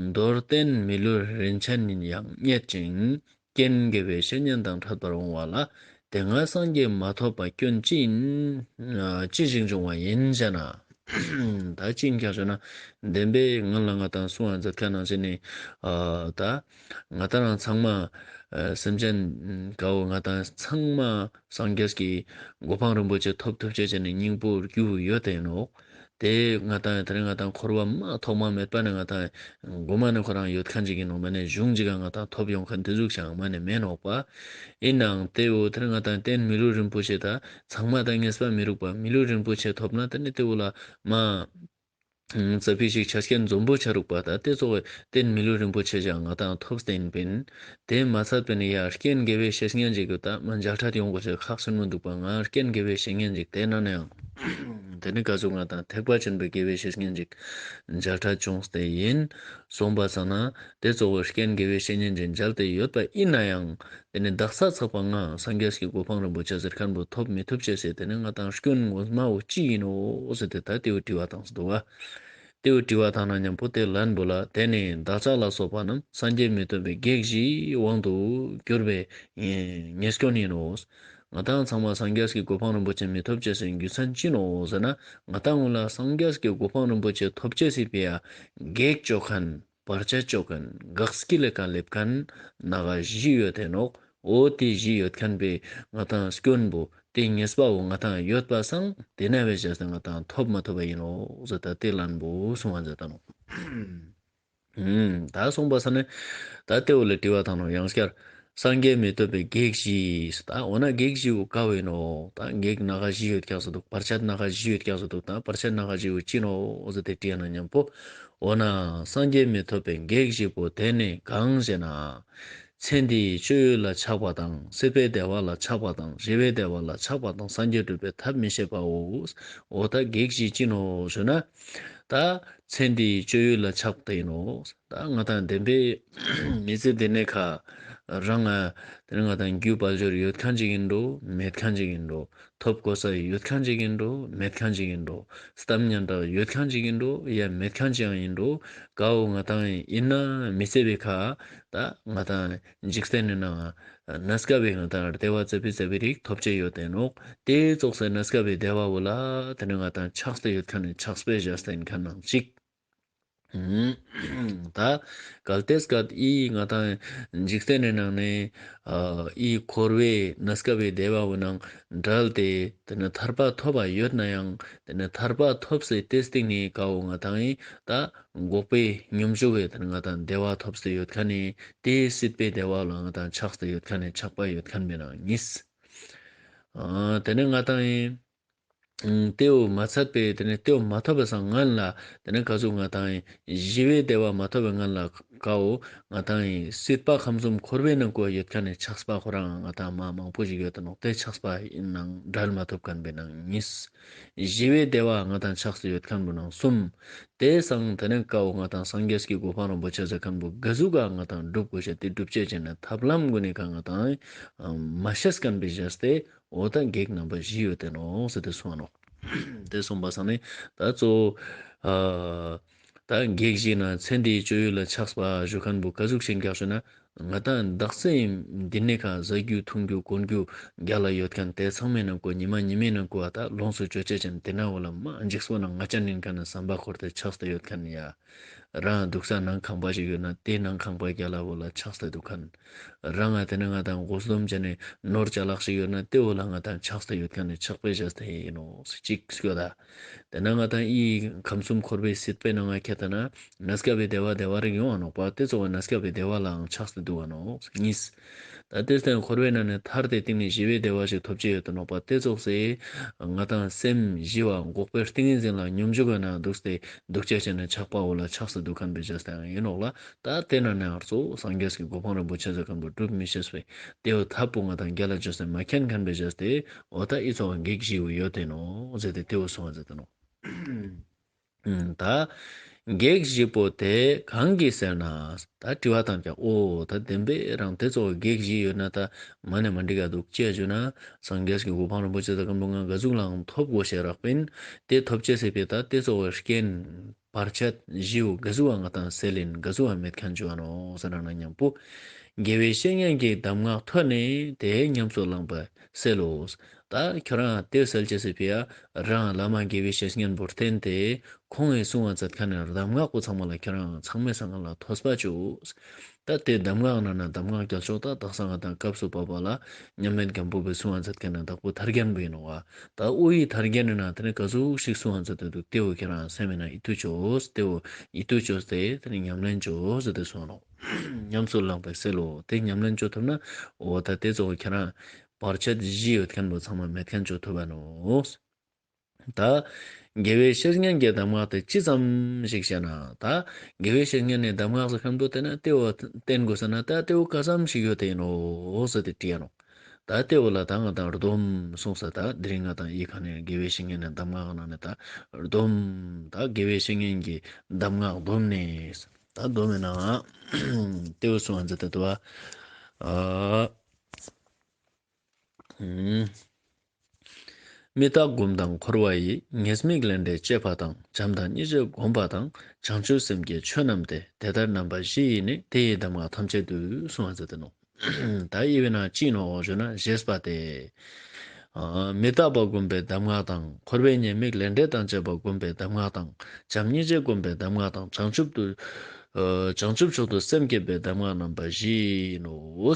མདོར་བསྟན་མི་ལུས་རིན་ཆེན་ཡང་རྙེད་ཅིང་། རྐྱེན་དགེ་བའི་བཤེས་གཉེན་དང་འཕྲད་པར་འོང་བ་ལ། དེ་སྔ་སངས་རྒྱས་མ་ཐོབ་པ་སྐྱོན་ཅི་ཡིན། ཅི་ཞིག་འབྱུང་བ་ཡིན་ཞེ་ན། ད་ཅི་ཡིན་ཀྱང་ཞུ་ན་བདེན་པའི་ངང་ལ་ང་ཏང་གསུང་བ་མཛད་མཁན་ནང་བཞིན་ནི་ཨ་ད་ང་ཏང་རང་ཚང་མ་ཨ་སེམས་ཅན་ཀ་བོ་ང་ཏང་ཚང་མ་སངས་རྒྱས་ཀྱི་གོ་འཕང་རིན་པོ་ཆེ་ཐོབ་ཐུབ་ཅེས་ཅན་ནི་སྙིང་པོ་རྒྱུ་ཡོད་དེ་ནོག། དེ་ང་ཏང་དེ་རིང་ང་ཏང་འཁོར་བ་མ་ཐོག་མ་མེད་པ་ནས་ང་ཏང་གོ་མ་ནས་ཁོ་རང་ཡོད་མཁན་ཅིག་ཡིན་ནོག། མ་ནས་གཞུང་ཅིག་ག་ང་ཏང་ཐོབ་ཡོང་མཁན་དེ་ཟུག་ཞིག་མ་ནས་མེད་ནོག་པ། ཡིན་ནའང་དེ་བོ་དེ་རིང་ང་ཏང་རྟེན་མི་ལུས་རིན་པོ་ཆེ་ད་ཚང་མ་ད་ངེས་པ་མི་རུག་པ། མི་ལུས་རིན་པོ་ཆེ་ཐོབ་ན་དེ་ནི་དེ་བོ་ལ་མ་ཙ་པིག་ཞིག་ཆ་རྐྱེན་འཛོམས་པོ་ཆ་རུག་པ། ད་དེ་ཙོགས་རྟེན་མི་ལུས་རིན་པོ་ཆེ་ཞིག་ང་ཏང་ཐོབ་སྟེ་ཡིན་པིན། དེ་མ་ཚད་པའི་ནི་ཡ་རྐྱེན་དགེ་བའི་བཤེས་གཉེན་ཅིག་གི་ད་མ་མཇལ་འཕྲད་ཡོང་དགོས་ཤེས་ཁག་ཆེན་མོ་འདུག་པ། ང་རྐྱེན་དགེ་བའི་བཤེས་གཉེན་ཅིག་དེ་ན་ནའང་དེ་ནི་ག་ཟུག་ང་ཏང་ཐེག་པ་ཆེན་པོའི་དགེ་བའི་བཤེས་གཉེན་ཅིག་མཇལ་འཕྲད་བྱུང་སྟེ་ཡིན་སོང་པ་ས་ན་དེ་ཙོགས་རྐྱེན་དགེ་བའི་བཤེས་གཉེན་ཅིག་མཇལ་ཏེ་ཡོད་པ་ཡིན་ནའང་དེ་ནི་བདག་ས་ཚགས་པ་ང་སངས་རྒྱས་ཀྱི་གོ་འཕང་རིན་པོ་ཆེ་ཟེར་མཁན་པོ་ཐོབ་མི་ཐུབ་ཅེས་ཟེར་དེ་ནི་ང་ཏང་སྐྱོན་ངོ་མ་བོ་ཅི་ཡིན་ནོ་ཟེར་ཏེ་ད་དེ་བོ་དྲི་བ་བཏང་སྟེ་འདུག་པ། དེ་བོ་དྲི་བ་བཏང་ན་མཉམ་པོ་དེ་ལན་པོ་ལ་དེ་ནི་བདག་ཅག་ལ་སོགས་པ་རྣམས་སངས་རྒྱས་མི་ཐོབ་པའི་གེགས་བཞིའི་དབང་དུ་གྱུར་པའི་ཉེས་སྐྱོན་ཡིན་ནོ། ང་ཏང་ཚང་མ་སངས་རྒྱས་ཀྱི་གོ་འཕང་རིན་པོ་ཆེ་མི་ཐོབ་ཅེས་སི་རྒྱུ་མཚན་ཅི་ནོ་ཟེར་ན་ང་ཏང་ངོ་ལ་སངས་རྒྱས་ཀྱི་གོ་འཕང་རིན་པོ་ཆེ་ཐོབ་ཅེས་སི་ཕི་ཡ་གེགས་ཅོ་མཁན་བར་ཆད་ཅོ་མཁན་དགག་སྐྱེལ་ལ་ཀ་སླེབས་མཁན་ནག་བཞི་ཡོད་དེ་ནོག། འོ་དེ་བཞི་ཡོད་མཁན་པའི་ང་ཏང་སྐྱོན་པོ་དེ་ཉེས་པ་བོ་ང་ཏང་ཡོད་པ་སང་དེ་ན་བའི་བྱས་ཏེ་ང་ཏང་ཐོབ་མ་ཐུབ་པ་ཡིན་ནོ་ཟེར་ད་དེ་ལན་པོ་གསུང་བ་མཛད་ད་ནོག། ད་གསུངས་པ་ས་ནས་ད་དེ་བོ་ལ་དྲི་བ་བཏང་ནོག། ཡང་སྐྱར་སངས་རྒྱས་མི་ཐོབ་པའི་གེགས་བཞི་ད་འོ་ན་གེགས་བཞི་བོ་ཀ་བོ་ཡིན་ནོ། ད་གེགས་ནག་བཞི་ཡོད་ཀྱག་ཟེར་འདུག། བར་ཆད་ནག་བཞི་ཡོད་ཀྱག་ཟེར་འདུག། ད་བར་ཆད་ནག་བཞི་བོ་ཅི་ནོ་ཟེར་ཏེ་དྲིས་ན་མཉམ་པོ། འོ་ན་སངས་རྒྱས་མི་ཐོབ་པའི་གེགས་བཞི་པོ་དེ་ནི་གང་ཞེ་ན། ཚེ་འདིའི་སྤྱོད་ཡུལ་ལ་ཆགས་པ་དང་སྲིད་པའི་བདེ་བ་ལ་ཆགས་པ་དང་ཞི་བའི་བདེ་བ་ལ་ཆགས་པ་དང་སངས་རྒྱས་སྒྲུབ་པའི་ཐབས་མི་ཤེས་པའོ། འོ་ད་གེགས་བཞི་ཅི་ནོ་ཞུ་ན། ད་ཚེ་འདིའི་སྤྱོད་ཡུལ་ལ་ཆགས་ཏེ་ཡིན་ནོ། ད་ང་ཏང་བདེན་པའི་མི་ཚེ་འདི་ནས་ཁ་རང་ང་དེ་ནས་ང་ཏང་རྒྱུ་དཔལ་འབྱོར་ཡོད་མཁན་ཅིག་ཡིན་འགྲོ་མེད་མཁན་ཅིག་ཡིན་འགྲོ། ཐོབ་གོ་ས་ཡོད་མཁན་ཅིག་ཡིན་འགྲོ་མེད་མཁན་ཅིག་ཡིན་འགྲོ། གཏམ་སྙན་གྲགས་ཡོད་མཁན་ཅིག་ཡིན་འགྲོ་ཡ་མེད་མཁན་ཅིག་ཡང་ཡིན་འགྲོ། ཀ་བོ་ང་ཏང་ཡིན་ན་མི་ཚེ་བའི་ཁ་ད་ང་ཏང་འཇིག་རྟེན་ནི་ནང་གནས་སྐབས་བའི་ང་ཏང་བདེ་བ་ཙ་པིག་ཙ་པིག་རིགས་ཐོབ་ཅེས་ཡོད་དེ་ནོག། དེ་ཙོགས་སེ་གནས་སྐབས་བའི་བདེ་བ་བོ་ལ་དེ་ནས་ང་ཏང་ཆགས་ཏེ་ཡོད་མཁན་ནི་ཆགས་པའི་བྱས་ཏེ་ཡིན་མཁན་ནང་གཅིག། ད་གལ་ཏེ་སྐད་ཨི་ང་ཏང་འཇིག་རྟེན་ནི་ནང་ནས་ཨ་ཨི་འཁོར་བའི་གནས་སྐབས་བའི་བདེ་བ་བོ་ནང་འབྲལ་ཏེ་དེ་ནས་ཐར་པ་ཐོབ་པ་ཡོད་ན་ཡང་དེ་ནས་ཐར་པ་ཐོབ་སྟེ་དེ་སྟིང་ནས་ཀ་བོ་ང་ཏང་ཨི་ད་འགོག་པའི་སྙོམས་འཇུག་གི་དེ་ནས་ང་ཏང་བདེ་བ་ཐོབ་སྟེ་ཡོད་མཁན་ནི་དེ་སྲིད་པའི་བདེ་བ་ལ་ང་ཏང་ཆགས་ཏེ་ཡོད་མཁན་ནི་ཆགས་པ་ཡོད་མཁན་པའི་ནང་གཉིས། ཨ་དེ་ནས་ང་ཏང་ཨི་ཨང་དེ་བོ་མ་ཚད་པའི་དེ་ནས་དེ་བོ་མ་ཐོབ་པའི་སང་སྔན་ལ་དེ་ནས་ག་ཟུག་ང་ཏང་ཞི་བའི་བདེ་བ་མ་ཐོབ་པའི་སྔན་ལ་ཀ་བོ་ང་ཏང་སྲིད་པ་ཁམས་གསུམ་འཁོར་བའི་ནང་ཀོ་ཡོད་མཁན་ནི་ཆགས་པ་ཁོ་རང་ང་ཏང་མ་མང་པོ་ཞིག་ཡོད་དེ་ནོག། དེ་ཆགས་པ་ཡིན་ནང་བྲལ་མ་ཐུབ་མཁན་པའི་ནང་གཉིས། ཞི་བའི་བདེ་བ་ང་ཏང་ཆགས་སུ་ཡོད་མཁན་པོ་ནང་གསུམ། དེ་སང་དེ་ནས་ཀ་བོ་ང་ཏང་སངས་རྒྱས་ཀྱི་གོ་འཕང་རིན་པོ་ཆེ་ཟེར་མཁན་པོ་ག་ཟུག་ག་ང་ཏང་སྒྲུབ་དགོས་ཤེས་དེ་སྒྲུབ་ཅེས་ཅན་ནི་ཐབས་ལམ་གུན་ནི་ཀ་ང་ཏང་མ་ཤེས་མཁན་པའི་བྱས་ཏེ། འོ་ད་གེགས་རྣམ་པ་བཞི་ཡོད་དེ་ནོག་ཟེར་ཏེ་གསུངས་ནོག། དེ་གསུངས་པ་སང་ནི་ད་གཙོ་བོ་ཨ་ད་གེགས་བཞི་ན་ཚེ་འདིའི་སྤྱོད་ཡུལ་ལ་ཆགས་པ་ཞུ་མཁན་པོ་ག་ཟུག་ཤིག་ཀྱག་ཞུ་ན་ང་ཏང་བདག་སེམས་འདི་ནས་ཁ་ཟ་རྒྱུ་འཐུང་རྒྱུ་གོན་རྒྱུ་རྒྱལ་ལ་ཡོད་མཁན་དེ་ཚང་མའི་ནང་ཀོ་ཉི་མ་ཉི་མའི་ནང་ཀོ་ཨ་ད་ལོངས་སུ་སྤྱོད་ཅེས་ཅན་དེ་ན་འོ་ལ་མ་འཇིགས་པོ་ན་ང་ཅན་ཡིན་མཁན་ན་བསམ་པ་འཁོར་ཏེ་ཆགས་ཏེ་ཡོད་མཁན་ཡ། རང་འདུག་ས་ནང་ཁང་པ་ཞིག་ཡོད་ན་དེ་ནང་ཁང་པ་རྒྱལ་ལ་བོ་ལ་ཆགས་ཏེ་འདུག་མཁན། རང་ང་དེ་ནས་ང་ཏང་དགོས་འདོད་ཅན་ནི་ནོར་ཅ་ལག་ཞིག་ཡོད་ན་དེ་བོ་ལ་ང་ཏང་ཆགས་ཏེ་ཡོད་མཁན་ནི་ཆགས་པའི་བྱས་ཏེ་ཡིན་ནོག་ཅིག་སྐྱོ་ད། དེ་ནས་ང་ཏང་ཨི་ཁམས་གསུམ་འཁོར་བའི་སྲིད་པའི་ནང་ང་ཁྱེར་ཏེ་ན་གནས་སྐབས་པའི་བདེ་བ་བདེ་བ་རིགས་ཡོང་བ་ནོག་པ། དེ་ཚོ་བ་གནས་སྐབས་པའི་བདེ་བ་ལའང་ཆགས་ཏེ་འདུག་བ་ནོག་གཉིས། ད་དེ་སྟེང་འཁོར་བའི་ནང་ནས་ཐར་ཏེ་སྟིང་ནས་ཞི་བའི་བདེ་བ་ཞིག་ཐོབ་ཅེས་ཡོད་དེ་ནོག་པ། དེ་ཙོགས་སེ་ང་ཏང་སེམས་ཞི་བ་འགོག་པའི་ཏིང་ངེ་འཛིན་ལ་སྙོམས་འཇུག་གི་ནང་འདུག་སྟེ་འདུག་ཅེས་ཅན་ནི་ཆགས་པ་བོ་ལ་ཆགས་སུ་འདུག་མཁན་པའི་བྱས་ཏེ་ཡང་ཡིན་ནོག་ལ། ད་དེ་ན་ནས་ཨར་ཙོ་སངས་རྒྱས་ཀྱི་གོ་འཕང་རིན་པོ་ཆེ་ཟེར་མཁན་པོ་སྒྲུབ་མི་ཤེས་པའི་དེ་བོ་ཐབས་པོ་ང་ཏང་རྒྱལ་ལ་བཅོས་ཏེ་མ་མཁྱེན་མཁན་པའི་བྱས་ཏེ་འོ་ད་ཨི་ཚོ་བ་གེགས་བཞི་བོ་ཡོད་དེ་ནོག་ཟེར་ཏེ་དེ་བོ་གསུངས་པ་ཟེར་ཏེ་ནོག། ད་གེགས་བཞི་པོ་དེ་གང་གིས་སེལ་ན། ད་དྲི་བ་བཏང་ཀྱང་འོ་ད་བདེན་པའི་རང་དེ་ཚོ་གེགས་བཞི་ཡོད་ན་ད་མ་ནས་མ་འགྲིག་ག་འདུག་ཅེས་ཞུ་ན་སངས་རྒྱས་ཀྱི་གོ་འཕང་རིན་པོ་ཆེ་ད་སྐམ་པོ་ང་ག་ཟུག་ལའང་ཐོབ་དགོས་ཤེས་རག་པིན། དེ་ཐོབ་ཅེས་སི་ཕི་ད་དེ་ཚོ་བའི་རྐྱེན་བར་ཆད་བཞི་བོ་ག་ཟུག་བ་ང་ཏང་སེལ་ཡིན་ག་ཟུག་བ་མེད་མཁན་ཅོ་བ་ནོག་ཟེར་ན་མཉམ་པོ། དགེ་བའི་བཤེས་གཉེན་གྱི་གདམས་ངག་ཐོས་ནས་དེ་ཉམས་སུ་བླངས་པ་སེལ་ལོ། ད་ཁྱོ་རང་དེ་སེལ་ཅེས་སི་ཕི་ཡ་རང་བླ་མ་དགེ་བའི་བཤེས་གཉེན་པོ་བསྟེན་ཏེ་ཁོང་གི་གསུང་བ་མཛད་ཁན་ནི་གདམས་ངག་པོ་ཚང་མ་ལ་ཁྱོ་རང་ཚང་མའི་སང་ང་ལ་ཐོས་པ་ཅོས། ད་དེ་གདམས་ངག་ནང་ན་གདམས་ངག་རྒྱལ་མཆོག་ད་དག་ས་ང་དང་སྐབས་སུ་བབ་པ་ལ་མཉམ་མེད་སྒམ་པོ་པའི་གསུང་བ་མཛད་ཁན་ནི་བདག་པོ་ཐར་རྒྱན་པོ་ཡིན་ནོག་པ། ད་ཨོ་ཡི་ཐར་རྒྱན་ནི་ནང་དེ་ནི་ག་ཟུག་ཞིག་གསུང་བ་མཛད་དེ་འདུག། དེ་བོ་ཁྱོ་རང་སེམས་ནང་ཡིད་དུ་ཅོས། དེ་བོ་ཡིད་དུ་ཅོས་ཏེ་དེ་ནི་ཉམས་ལེན་ཅོས་ཟེར་ཏེ་གསུངས་ནོག། ཉམས་སུ་བླངས་པ་སེལ་ལོ། དེ་ཉམས་ལེན་ཅོ་ཐུབ་ན་འོ་ད་དེ་ཚོ་ཁྱོ་རང་བར་ཆད་བཞི་ཡོད་ཁན་པོ་ཚང་མ་མེད་ཁན་ཅོ་ཐུབ་པ་ནོག། ད་དགེ་བའི་བཤེས་གཉེན་གྱི་གདམས་ངག་དེ་ཅི་ཙམ་ཞིག་ཤེས་ན། ད་དགེ་བའི་བཤེས་གཉེན་ནི་གདམས་ངག་ཟེར་ཁན་པོ་དེ་ན་དེ་བོ་བསྟེན་དགོས་ཟེར་ན་ད་དེ་བོ་ག་ཙམ་ཞིག་ཡོད་དེ་ཡིན་ནོག་ཟེར་ཏེ་དྲིས་ནོག། ད་དེ་བོ་ལ་ད་ང་དང་སྡོམ་གསུངས་ས། ད་དེ་རིང་ང་དང་ཡི་ག་ནས་དགེ་བའི་བཤེས་གཉེན་ནི་གདམས་ངག་ནང་ནས་ད་སྡོམ། ད་དགེ་བའི་བཤེས་གཉེན་གྱི་གདམས་ངག་སྡོམ་ནི། ད་སྡོམ་མེད་ན་དེ་བོ་གསུངས་ས་མཛད་དེ་འདུག་པ། ཨ། མི་རྟག་སྒོམ་དང་འཁོར་བ་ཡི། ཉེས་དམིགས་ལས་འབྲས་དཔྱད་པ་དང་། བྱམས་དང་སྙིང་རྗེ་སྒོམ་པ་དང་། བྱང་ཆུབ་སེམས་བསྐྱེད་ཆོས་རྣམས་ཏེ། དེ་ལྟར་རྣམ་པ་བཞི་ཡིས་ནི། དེ་ཡི་གདམས་ངག་ཐམས་ཅད་བསྡུས། གསུངས་པ་མཛད་དེ་ནོག། ད་ཡི་བོའི་ནང་ཅི་ནོག་ཞུ་ན་ཞེས་པ་སྟེ། ཨ་མི་རྟག་པ་སྒོམ་པའི་གདམས་ངག་དང་། འཁོར་བའི་ཉེས་དམིགས་ལས་འབྲས་དང་བཅས་པ་སྒོམ་པའི་གདམས་ངག་དང་། བྱམས་སྙིང་རྗེ་སྒོམ་པའི་གདམས་ངག་དང་། བྱང་ཆུབ་ཏུ་ཨ་བྱང་ཆུབ་མཆོག་ཏུ་སེམས་བསྐྱེད་པའི་གདམས་ངག་རྣམ་པ་བཞི་ཡིན་ནོ།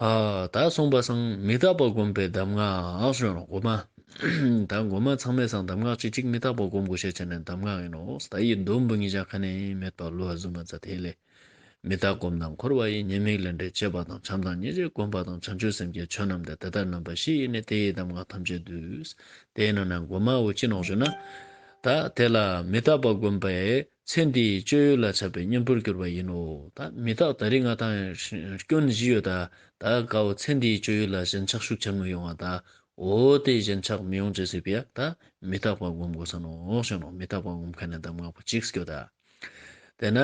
ཨ་ད་གསུངས་པ་སང་མི་རྟག་པ་སྒོམ་པའི་གདམས་ངག་ཞུ་ནོག། གོ་མ། ད་གོ་མ་ཚང་མའི་སང་གདམས་ངག་ཅིག་ཅིག་མི་རྟག་པ་སྒོམ་དགོས་ཤེས་ཅན་ནི་གདམས་ངག་ཡིན་ནོག། ད་ཡི་སྡོམ་པོ་ཉིད་ཀ་ནས་མེད་པ་ལོ་བ་བཟུང་མ་ཚ་དེ་ལས། མི་རྟག་སྒོམ་དང་འཁོར་བ་ཡི། ཉེས་དམིགས་ལས་འབྲས་དཔྱད་པ་དང་། བྱམས་དང་སྙིང་རྗེ་སྒོམ་པ་དང་། བྱང་ཆུབ་སེམས་བསྐྱེད་ཆོས་རྣམས་ཏེ། དེ་ལྟར་རྣམ་པ་བཞི་ཡིས་ནི། དེ་ཡི་གདམས་ངག་ཐམས་ཅད་བསྡུས། དེ་ནང་ན་གོ་མ་བོ་ཅི་ནོག་ཞུ་ན། ད་དེ་ལ་མི་རྟག་པ་སྒོམ་པའི་ཚེ་འདིའི་སྤྱོད་ཡུལ་ལ་ཆགས་པའི་གཉེན་པོར་གྱུར་པ་ཡིན་ནོ། ད་མི་རྟག་ད་རིང་ང་དང་སྐྱོན་བཞི་ཡོད་ད། ད་ཀ་བོ་ཚེ་འདིའི་སྤྱོད་ཡུལ་ལ་ཞེན་ཆགས་ཤུགས་ཆེན་མོ་ཡོང་བ་ད། འོ་དེ་ཞེན་ཆགས་མི་ཡོང་ཅེས་སི་ཕི་ཡ་ད་མི་རྟག་པ་སྒོམ་དགོས་ས་ནོག་ཞུ་ནོག། མི་རྟག་པ་སྒོམ་ཁན་ནི་གདམས་ངག་པོ་ཅིག་སྐྱོད་ད། དེ་ན།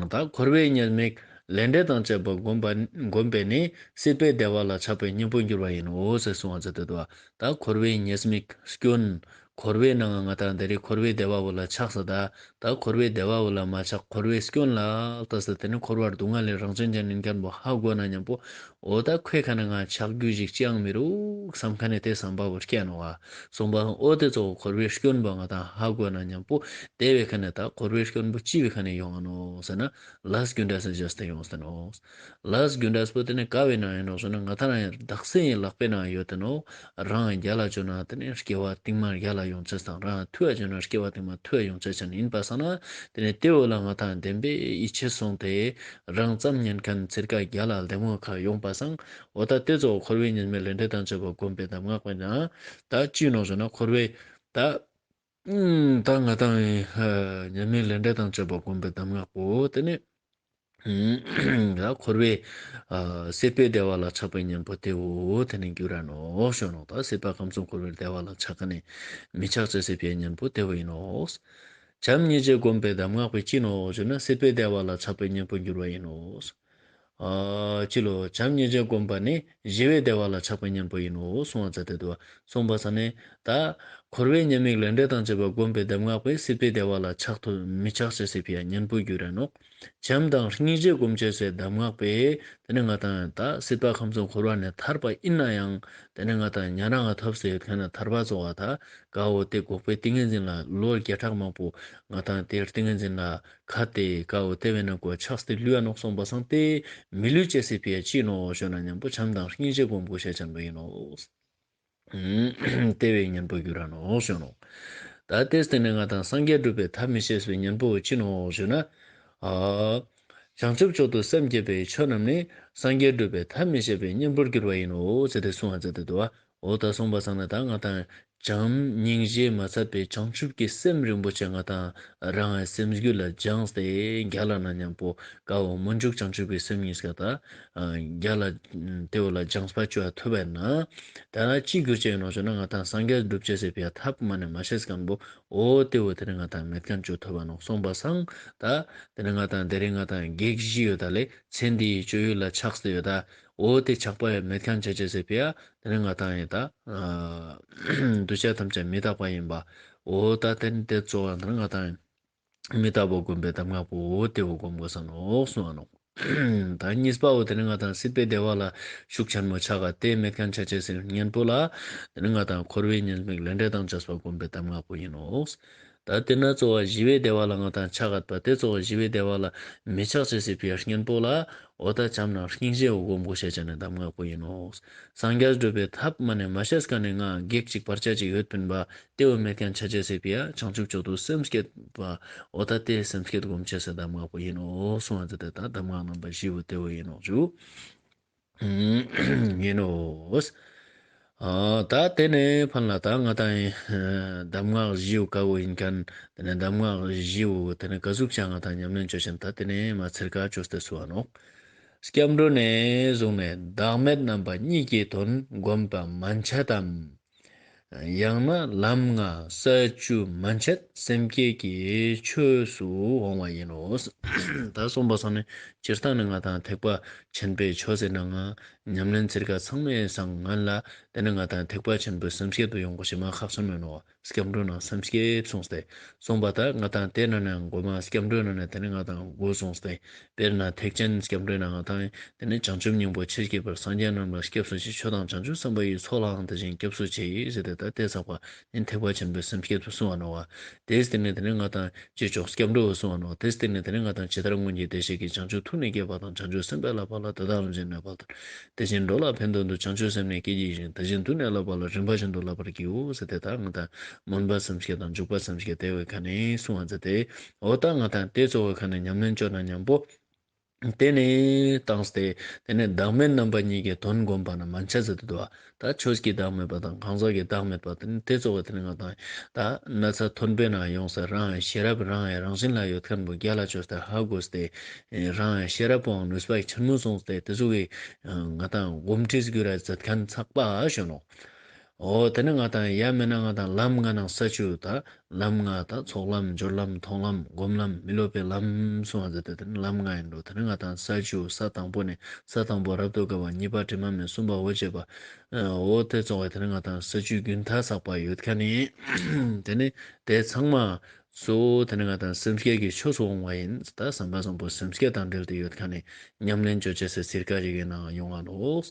ད་འཁོར་བའི་ཉེས་དམིགས་ལས་འབྲས་དང་བཅས་པ་སྒོམ་པ་སྒོམ་པས་ནི་སྲིད་པའི་བདེ་བ་ལ་ཆགས་པའི་གཉེན་པོར་འགྱུར་བ་ཡིན་ནོ་ཟེར་གསུངས་པ་མཛད་དེ་འདུག། ད་འཁོར་བའི་ཉེས་དམིགས་སྐྱོན། འཁོར་བའི་ནང་ང་དང་དེ་རིང་འཁོར་བའི་བདེ་བ་བོ་ལ་ཆགས་ས་ད། ད་འཁོར་བའི་བདེ་བ་བོ་ལ་མ་ཆགས། འཁོར་བའི་སྐྱོན་ལ་ལྟ་ས་དེ་ནི་འཁོར་བ་སྡུག་བསྔལ་ལས་རང་བྱུང་ཅན་ཡིན་ཁན་པོ་ཧ་གོ་ན་མཉམ་པོ། འོ་ད་ཁོའི་ཁ་ནས་ང་ཆགས་རྒྱུ་ཞིག་ཅི་ཡང་མི་རུག་བསམ་ཁན་ནི་དེ་བསམ་པ་བོ་སྐྱེ་ནོག་པ། གསུངས་པ་འོ་དེ་ཚོ་འཁོར་བའི་སྐྱོན་པོ་ང་དང་ཧ་གོ་ན་མཉམ་པོ་དེ་བའི་ཁ་ནས་ད་འཁོར་བའི་སྐྱོན་པོ་ཅི་བའི་ཁ་ནས་ཡོང་ང་ནོག་ཟེར་ན་ལས་རྒྱུ་འབྲས་སི་རྗེས་ཏེ་ཡོང་སྟེ་ནོག། ལས་རྒྱུ་འབྲས་པོ་དེ་ནི་ག་བའི་ནང་ཡིན་ནོག་ཟེར་ན་ང་དང་རང་བདག་སེམས་ཡི་ལག་པའི་ནང་ཡོད་དེ་ནོག། རང་རྒྱལ་ལ་བཅོས་ན་དེ་ནི་སྐྱེ་བ་རྟིང་མ་རྒྱལ་ལ་ཡོང་ཅེས་དང་རང་ཐུ་བ་བཅོས་ན་སྐྱེ་བ་རྟིང་མ་ཐུ་བ་ཡོང་ཅེས་ཅན་ཡིན་པ་སང་ན་དེ་ནི་དེ་བོ་ལ་ང་དང་བདེན་པའི་ཡིད་ཆེས་སོང་སྟེ། རང་ཙམ་ཉན་ཁན་ཚིར་ཀ་རྒྱལ་ལ་ལྡེ་མོ་ཁ་ཡོང་པ་སང་། འོ་ད་དེ་ཚོ་འཁོར་བའི་ཉེས་དམིགས་ལས་འབྲས་དང་བཅས་པ་སྒོམ་པའི་གདམས་ངག་པ་ན། ད་ཅི་ནོག་ཞུ་ན་འཁོར་བའི་ད། ད་ང་དང་ཉེས་དམིགས་ལས་འབྲས་དང་བཅས་པ་སྒོམ་པའི་གདམས་ངག་པོ་དེ་ནི། ད་འཁོར་བའི་སྲིད་པའི་བདེ་བ་ལ་ཆགས་པའི་གཉེན་པོ་དེ་བོ་དེ་ནི་འགྱུར་ར་ནོག་ཞུ་ནོག། ད་སྲིད་པ་ཁམས་གསུམ་འཁོར་བའི་བདེ་བ་ལ་ཆགས་ཁན་ནི་མི་ཆགས་ཅེས་སི་ཕི་ཡ་གཉེན་པོ་དེ་བོ་ཡིན་ནོག། བྱམས་སྙིང་རྗེ་སྒོམ་པའི་གདམས་ངག་པོ་ཅི་ནོག་ཞུ་ན་སྲིད་པའི་བདེ་བ་ལ་ཆགས་པའི་གཉེན་པོར་འགྱུར་བ་ཡིན་ནོག། ཨ་ཅི་ལོ། བྱམས་སྙིང་རྗེ་སྒོམ་པ་ནི་ཞི་བའི་བདེ་བ་ལ་ཆགས་པའི་གཉེན་པོ་ཡིན་ནོ་གསུངས་པ་མཛད་དེ་འདུག། གསུངས་པ་སང་ནི་ད་འཁོར་བའི་ཉེས་དམིགས་ལས་འབྲས་དང་བཅས་པ་སྒོམ་པའི་གདམས་ངག་པས་སྲིད་པའི་བདེ་བ་ལ་ཆགས་ཐུབ་མི་ཆགས་ཅེས་སི་ཕི་ཡ་གཉེན་པོར་འགྱུར་ར་ནོག། བྱམས་དང་སྙིང་རྗེ་སྒོམ་ཅེས་སི་གདམས་ངག་པས་དེ་ནི་ང་དང་ད་སྲིད་པ་ཁམས་གསུམ་འཁོར་བ་ནས་ཐར་པ་ཡིན་ན་ཡང་དེ་ནི་ང་དང་ཉན་རང་ང་ཐོབ་སྟེ་ཡོད་ཁན་ནི་ཐར་པ་ཚོགས་པ་ད་ཀ་བོ་དེ་འགོག་པའི་ཏིང་ངེ་འཛིན་ལ་ལོ་བརྒྱ་ཕྲག་མང་པོ་ང་དང་དེ་ཏིང་ངེ་འཛིན་ལ་ཁ་ཏེ་ཀ་བོ་དེ་བས་ན་གོ་ཆགས་ཏེ་ལུས་ཡ་ནོག་གསུངས་པ་སང་དེ་མི་ལུས་ཅེས་སི་ཕི་ཡ་ཅི་ནོག་ཞུ་ན་མཉམ་པོ་བྱམས་དང་སྙིང་རྗེ་སྒོམ་དགོས་ཤེས་ཅན་པོ་ཡིན་ནོག། དེ་བས་གཉེན་པོར་འགྱུར་ར་ནོག་ཞུ་ནོག། ད་དེ་སྟེང་ནས་ང་དང་སངས་རྒྱས་སྒྲུབ་པའི་ཐབས་མི་ཤེས་པའི་གཉེན་པོ་ཅི་ནོག་ཞུ་ན། ཨ་བྱང་ཆུབ་མཆོག་ཏུ་སེམས་བསྐྱེད་པའི་ཆོས་རྣམས་ནི་སངས་རྒྱས་སྒྲུབ་པའི་ཐབས་མི་ཤེས་པའི་གཉེན་པོར་འགྱུར་བ་ཡིན་ནོ་ཟེར་ཏེ་གསུངས་པ་མཛད་དེ་འདུག་པ། འོ་ད་གསུངས་པ་སང་ན་ད་ང་དང་བྱམས་སྙིང་རྗེ་མ་ཚད་པའི་བྱང་ཆུབ་ཀྱི་སེམས་རིན་པོ་ཆེ་ང་དང་རང་སེམས་རྒྱུད་ལ་སྦྱངས་ཏེ་རྒྱལ་ལ་ན་མཉམ་པོ་ཀ་བོ་སྨོན་འཇུག་བྱང་ཆུབ་ཀྱི་སེམས་གཉིས་ཀ་ད་རྒྱལ་ལ་དེ་བོ་ལ་སྦྱངས་པ་བཅོ་ཐུབ་པ་ན། ད་ཅི་གྱུར་ཅེས་ཡིན་ནོག་ཞུ་ན་ང་དང་སངས་རྒྱས་སྒྲུབ་ཅེས་སི་ཕི་ཡ་ཐབས་མ་ནེ་མ་ཤེས་ཁན་པོ་འོ་དེ་བོ་དེ་ནི་ང་དང་མེད་ཁན་བཅོ་ཐུབ་པ་ནོག་གསུངས་པ་སང་ད། དེ་ནི་ང་དང་དེ་རིང་ང་དང་གེགས་བཞི་ཡོད་ད་ལེ། ཚེ་འདིའི་སྤྱོད་ཡུལ་ལ་ཆགས་ཏེ་ཡོད་ད། འོ་དེ་ཆགས་པ་ཡང་མེད་ཁན་བཅོ་ཅེས་སི་ཕི་ཡ་དེ་ནི་ང་དང་ཡིན་ད། འདུ་བྱེད་ཐམས་ཅད་མི་རྟག་པ་ཡིན་པ། འོ་ད་དེ་ནི་དེ་གཙོ་བོ་དེ་ནི་ང་དང་ཡིན། མི་རྟག་པ་སྒོམ་པའི་གདམས་ངག་པོ་དེ་བོ་སྒོམ་དགོས་ས་ནོག་གསུངས་པ་ནོག། ད་གཉིས་པ་བོ་དེ་ནི་ང་དང་སྲིད་པའི་བདེ་བ་ལ་ཤུགས་ཆེན་མོ་ཆགས་ཀ་དེ་མེད་མཁན་ཆ་ཅེས་སི་གཉེན་པོ་ལ་དེ་ནི་ང་དང་འཁོར་བའི་ཉེས་དམིགས་ལས་འབྲས་དང་བཅས་པ་སྒོམ་པའི་གདམས་ངག་པོ་ཡིན་ནོག། ད་དེ་ན་གཙོ་བོ་ཞི་བའི་བདེ་བ་ལ་ང་དང་ཆགས་ཀ་པ་དེ་གཙོ་བོ་ཞི་བའི་བདེ་བ་ལ་མི་ཆགས་ཅེས་སི་ཕིའ་གཉེན་པོ་ལ་འོ་ད་བྱམས་ནང་སྙིང་རྗེ་བོ་སྒོམ་དགོས་ཤེས་ཅན་ནི་གདམས་ངག་པོ་ཡིན་ནོག། སངས་རྒྱས་སྒྲུབ་པའི་ཐབས་མ་ནེ་མ་ཤེས་མཁན་ནི་ང་གེགས་ཅིག་བར་ཆད་ཅིག་ཡོད་པིན་པ། དེ་བོ་མེད་མཁན་ཆ་ཅེས་སི་ཕིའ་བྱང་ཆུབ་མཆོག་ཏུ་སེམས་བསྐྱེད་པ། འོ་ད་དེ་སེམས་བསྐྱེད་སྒོམ་ཅེས་སི་གདམས་ངག་པོ་ཡིན་ནོག་གསུངས་པ་ཟེར་ཏེ་ད་གདམས་ངག་རྣམ་པ་བཞི་བོ་དེ་བོ་ཡིན་ནོག་ཞུ། ཡིན་ནོག། ཨ་ད་དེ་ནས་ཕན་ལ་ད་ང་དང་གདམས་ངག་བཞི་བོ་ཀ་བོ་ཡིན་མཁན་དེ་ནས་གདམས་ངག་བཞི་བོ་དེ་ནས་ཀ་ཟུག་ཅིག་ང་དང་ཉམས་ལེན་ཅོ་ཅེས་ད་དེ་ནས་མ་ཚིར་ཀ་ཅོས་ཏེ་གསུངས་པ་ནོག། སྐྱབས་འགྲོ་ནས་བཟུང་ནས་བདག་མེད་རྣམ་པ་གཉིས་ཀྱི་དོན་བསྒོམ་པ་མན་ཆད་དམ། ཡང་ན་ལམ་ལྔ་ས་བཅུ་མན་ཆད་སེམས་བསྐྱེད་ཀྱི་ཆོས་སུ་འོང་བ་ཡིན་ནོ། ད་གསུངས་པ་སང་ནི་སྤྱིར་བཏང་ནི་ང་དང་ཐེག་པ་ཆེན་པོའི་ཆོས་ཟེར་ན་ང་ཉམས་ལེན་ཚིར་ཀ་ཚང་མའི་སང་ང་ལ་དེ་ནི་ང་དང་ཐེག་པ་ཆེན་པོའི་སེམས་བསྐྱེད་དུ་ཡོང་དགོས་ཤེས་མ་ཁག་ཆེན་མོ་ཡིན་ནོ། སྐྱབས་འགྲོ་ནང་སེམས་བསྐྱེད་གསུངས་ཏེ། གསུངས་པ་ད་ང་དང་དེ་ན་ནི་མགོ་མ་སྐྱབས་འགྲོ་ན་ནི་དེ་ནི་ང་དང་མགོ་གསུངས་ཏེ། དཔེར་ན་ཐེག་ཆེན་སྐྱབས་འགྲོ་ན་ང་དང་དེ་ནི་བྱང་ཆུབ་སྙིང་པོ་ཆེར་སྐྱེད་པར་སངས་རྒྱས་རྣམས་ལ་སྐྱབས་སུ་མཆི། ཆོས་དང་བྱང་ཆུབ་སེམས་དཔའ་ཡི། ཚོགས་ལའང་དེ་བཞིན་སྐྱབས་སུ་མཆི་ཟེར་ཏེ་ད་དེ་ཚག་པ་ནི་ཐེག་པ་ཆེན་པོའི་སེམས་བསྐྱེད་དུ་གསུངས་པ་ནོ་བ། དེས་དེ་ནི་དེ་ནི་ང་དང་ཅི་ལྕོགས་སྐྱབས་འགྲོ་གསུངས་པ་ནོ། དེས་དེ་ནི་དེ་ནི་ང་དང་ཇི་ལྟར་སྔོན་གྱི་བདེ་གཤེགས་ཀྱིས། བྱང་ཆུབ་ཐུགས་ནི་བསྐྱེད་པ་དང་། བྱང་ཆུབ་སེམས་དཔའི་བསླབ་པ་ལ། དེ་དག་རིམ་བཞིན་གནས་པ་ལྟར། དེ་བཞིན་འགྲོ་ལ་ཕན་དོན་དུ། བྱང་ཆུབ་སེམས་ནི་བསྐྱེད་བགྱིད་ཅིང་། དེ་བཞིན་དུ་ནི་བསླབ་པ་ལ། རིམ་པ་བཞིན་དུ་བསླབ་པར་བགྱིའོ་ཟེར་ཏེ་ད་ང་དང་སྨོན་པ་སེམས་བསྐྱེད་དང་འཇུག་པ་སེམས་བསྐྱེད་དེ་བོའི་ཁ་ནས་གསུངས་པ་མཛད་དེ། འོ་ད་ང་དང་དེ་གཙོ་བོའི་ཁ་ནས་ཉམས་ལེན་བཅོ་ན་མཉམ་པོ། དེ་ནས་བཏང་སྟེ་དེ་ནས་བདག་མེད་རྣམ་པ་གཉིས་ཀྱི་དོན་བསྒོམ་པ་ན་མན་ཆད་ཟེར་ཏེ་འདུག་བ། ད་ཆོས་ཀྱི་བདག་མེད་པ་དང་གང་ཟག་གི་བདག་མེད་པ་དེ་ནི་དེ་གཙོ་བོ་དེ་ནི་ང་དང་ད་ན་ཚ་ཐོན་པའི་ནང་ཡོང་ས་རང་ཡང་ཤེས་རབ་རང་ཡང་རང་བཞིན་ལ་ཡོད་མཁན་པོ་རྒྱལ་ལ་བཅོས་ཏེ་ཧ་གོ་སྟེ་རང་ཡང་ཤེས་རབ་པོའང་ནུས་པ་ཆེན་མོ་སོང་སྟེ་དེ་ཚོ་གི་ང་དང་སྒོམ་ཁྲིད་རྒྱུ་ར་མཛད་མཁན་ཚག་པ་ཞོ་ནོ། འོ་དེ་ནི་ང་དང་ཡ་མེད་ན་ང་དང་ལམ་ལྔ་ནང་ས་བཅུ་ད་ལམ་ལྔ་ད་ཚོགས་ལམ་སྦྱོར་ལམ་མཐོང་ལམ་སྒོམ་ལམ་མི་སློབ་པའི་ལམ་གསུངས་པ་མཛད་དེ་དེ་ནི་ལམ་ལྔ་ཡིན་འགྲོ། དེ་ནི་ང་དང་ས་བཅུ་ས་དང་པོ་ནས་ས་དང་པོ་རབ་ཏུ་དགའ་བ། གཉིས་པ་དྲི་མ་མེད། གསུམ་པ་འོད་བྱེད་པ། འོ་དེ་ཚོགས་པའི་དེ་ནི་ང་དང་ས་བཅུ་རྒྱུན་མཐའ་ས་པ་ཡོད་མཁན་ནི་དེ་ནི་དེ་ཚང་མ་གཙོ་བོ་དེ་ནི་ང་དང་སེམས་བསྐྱེད་ཀྱི་ཆོས་སུ་འོང་བ་ཡིན། ད་བསམ་པ་བཟང་པོ་སེམས་བསྐྱེད་དང་འབྲེལ་ཏེ་ཡོད་མཁན་ནི་ཉམས་ལེན་བཅོ་ཅེས་སི་ཚིར་ཀ་ཞིག་གི་ནང་ཡོང་བ་ནོ།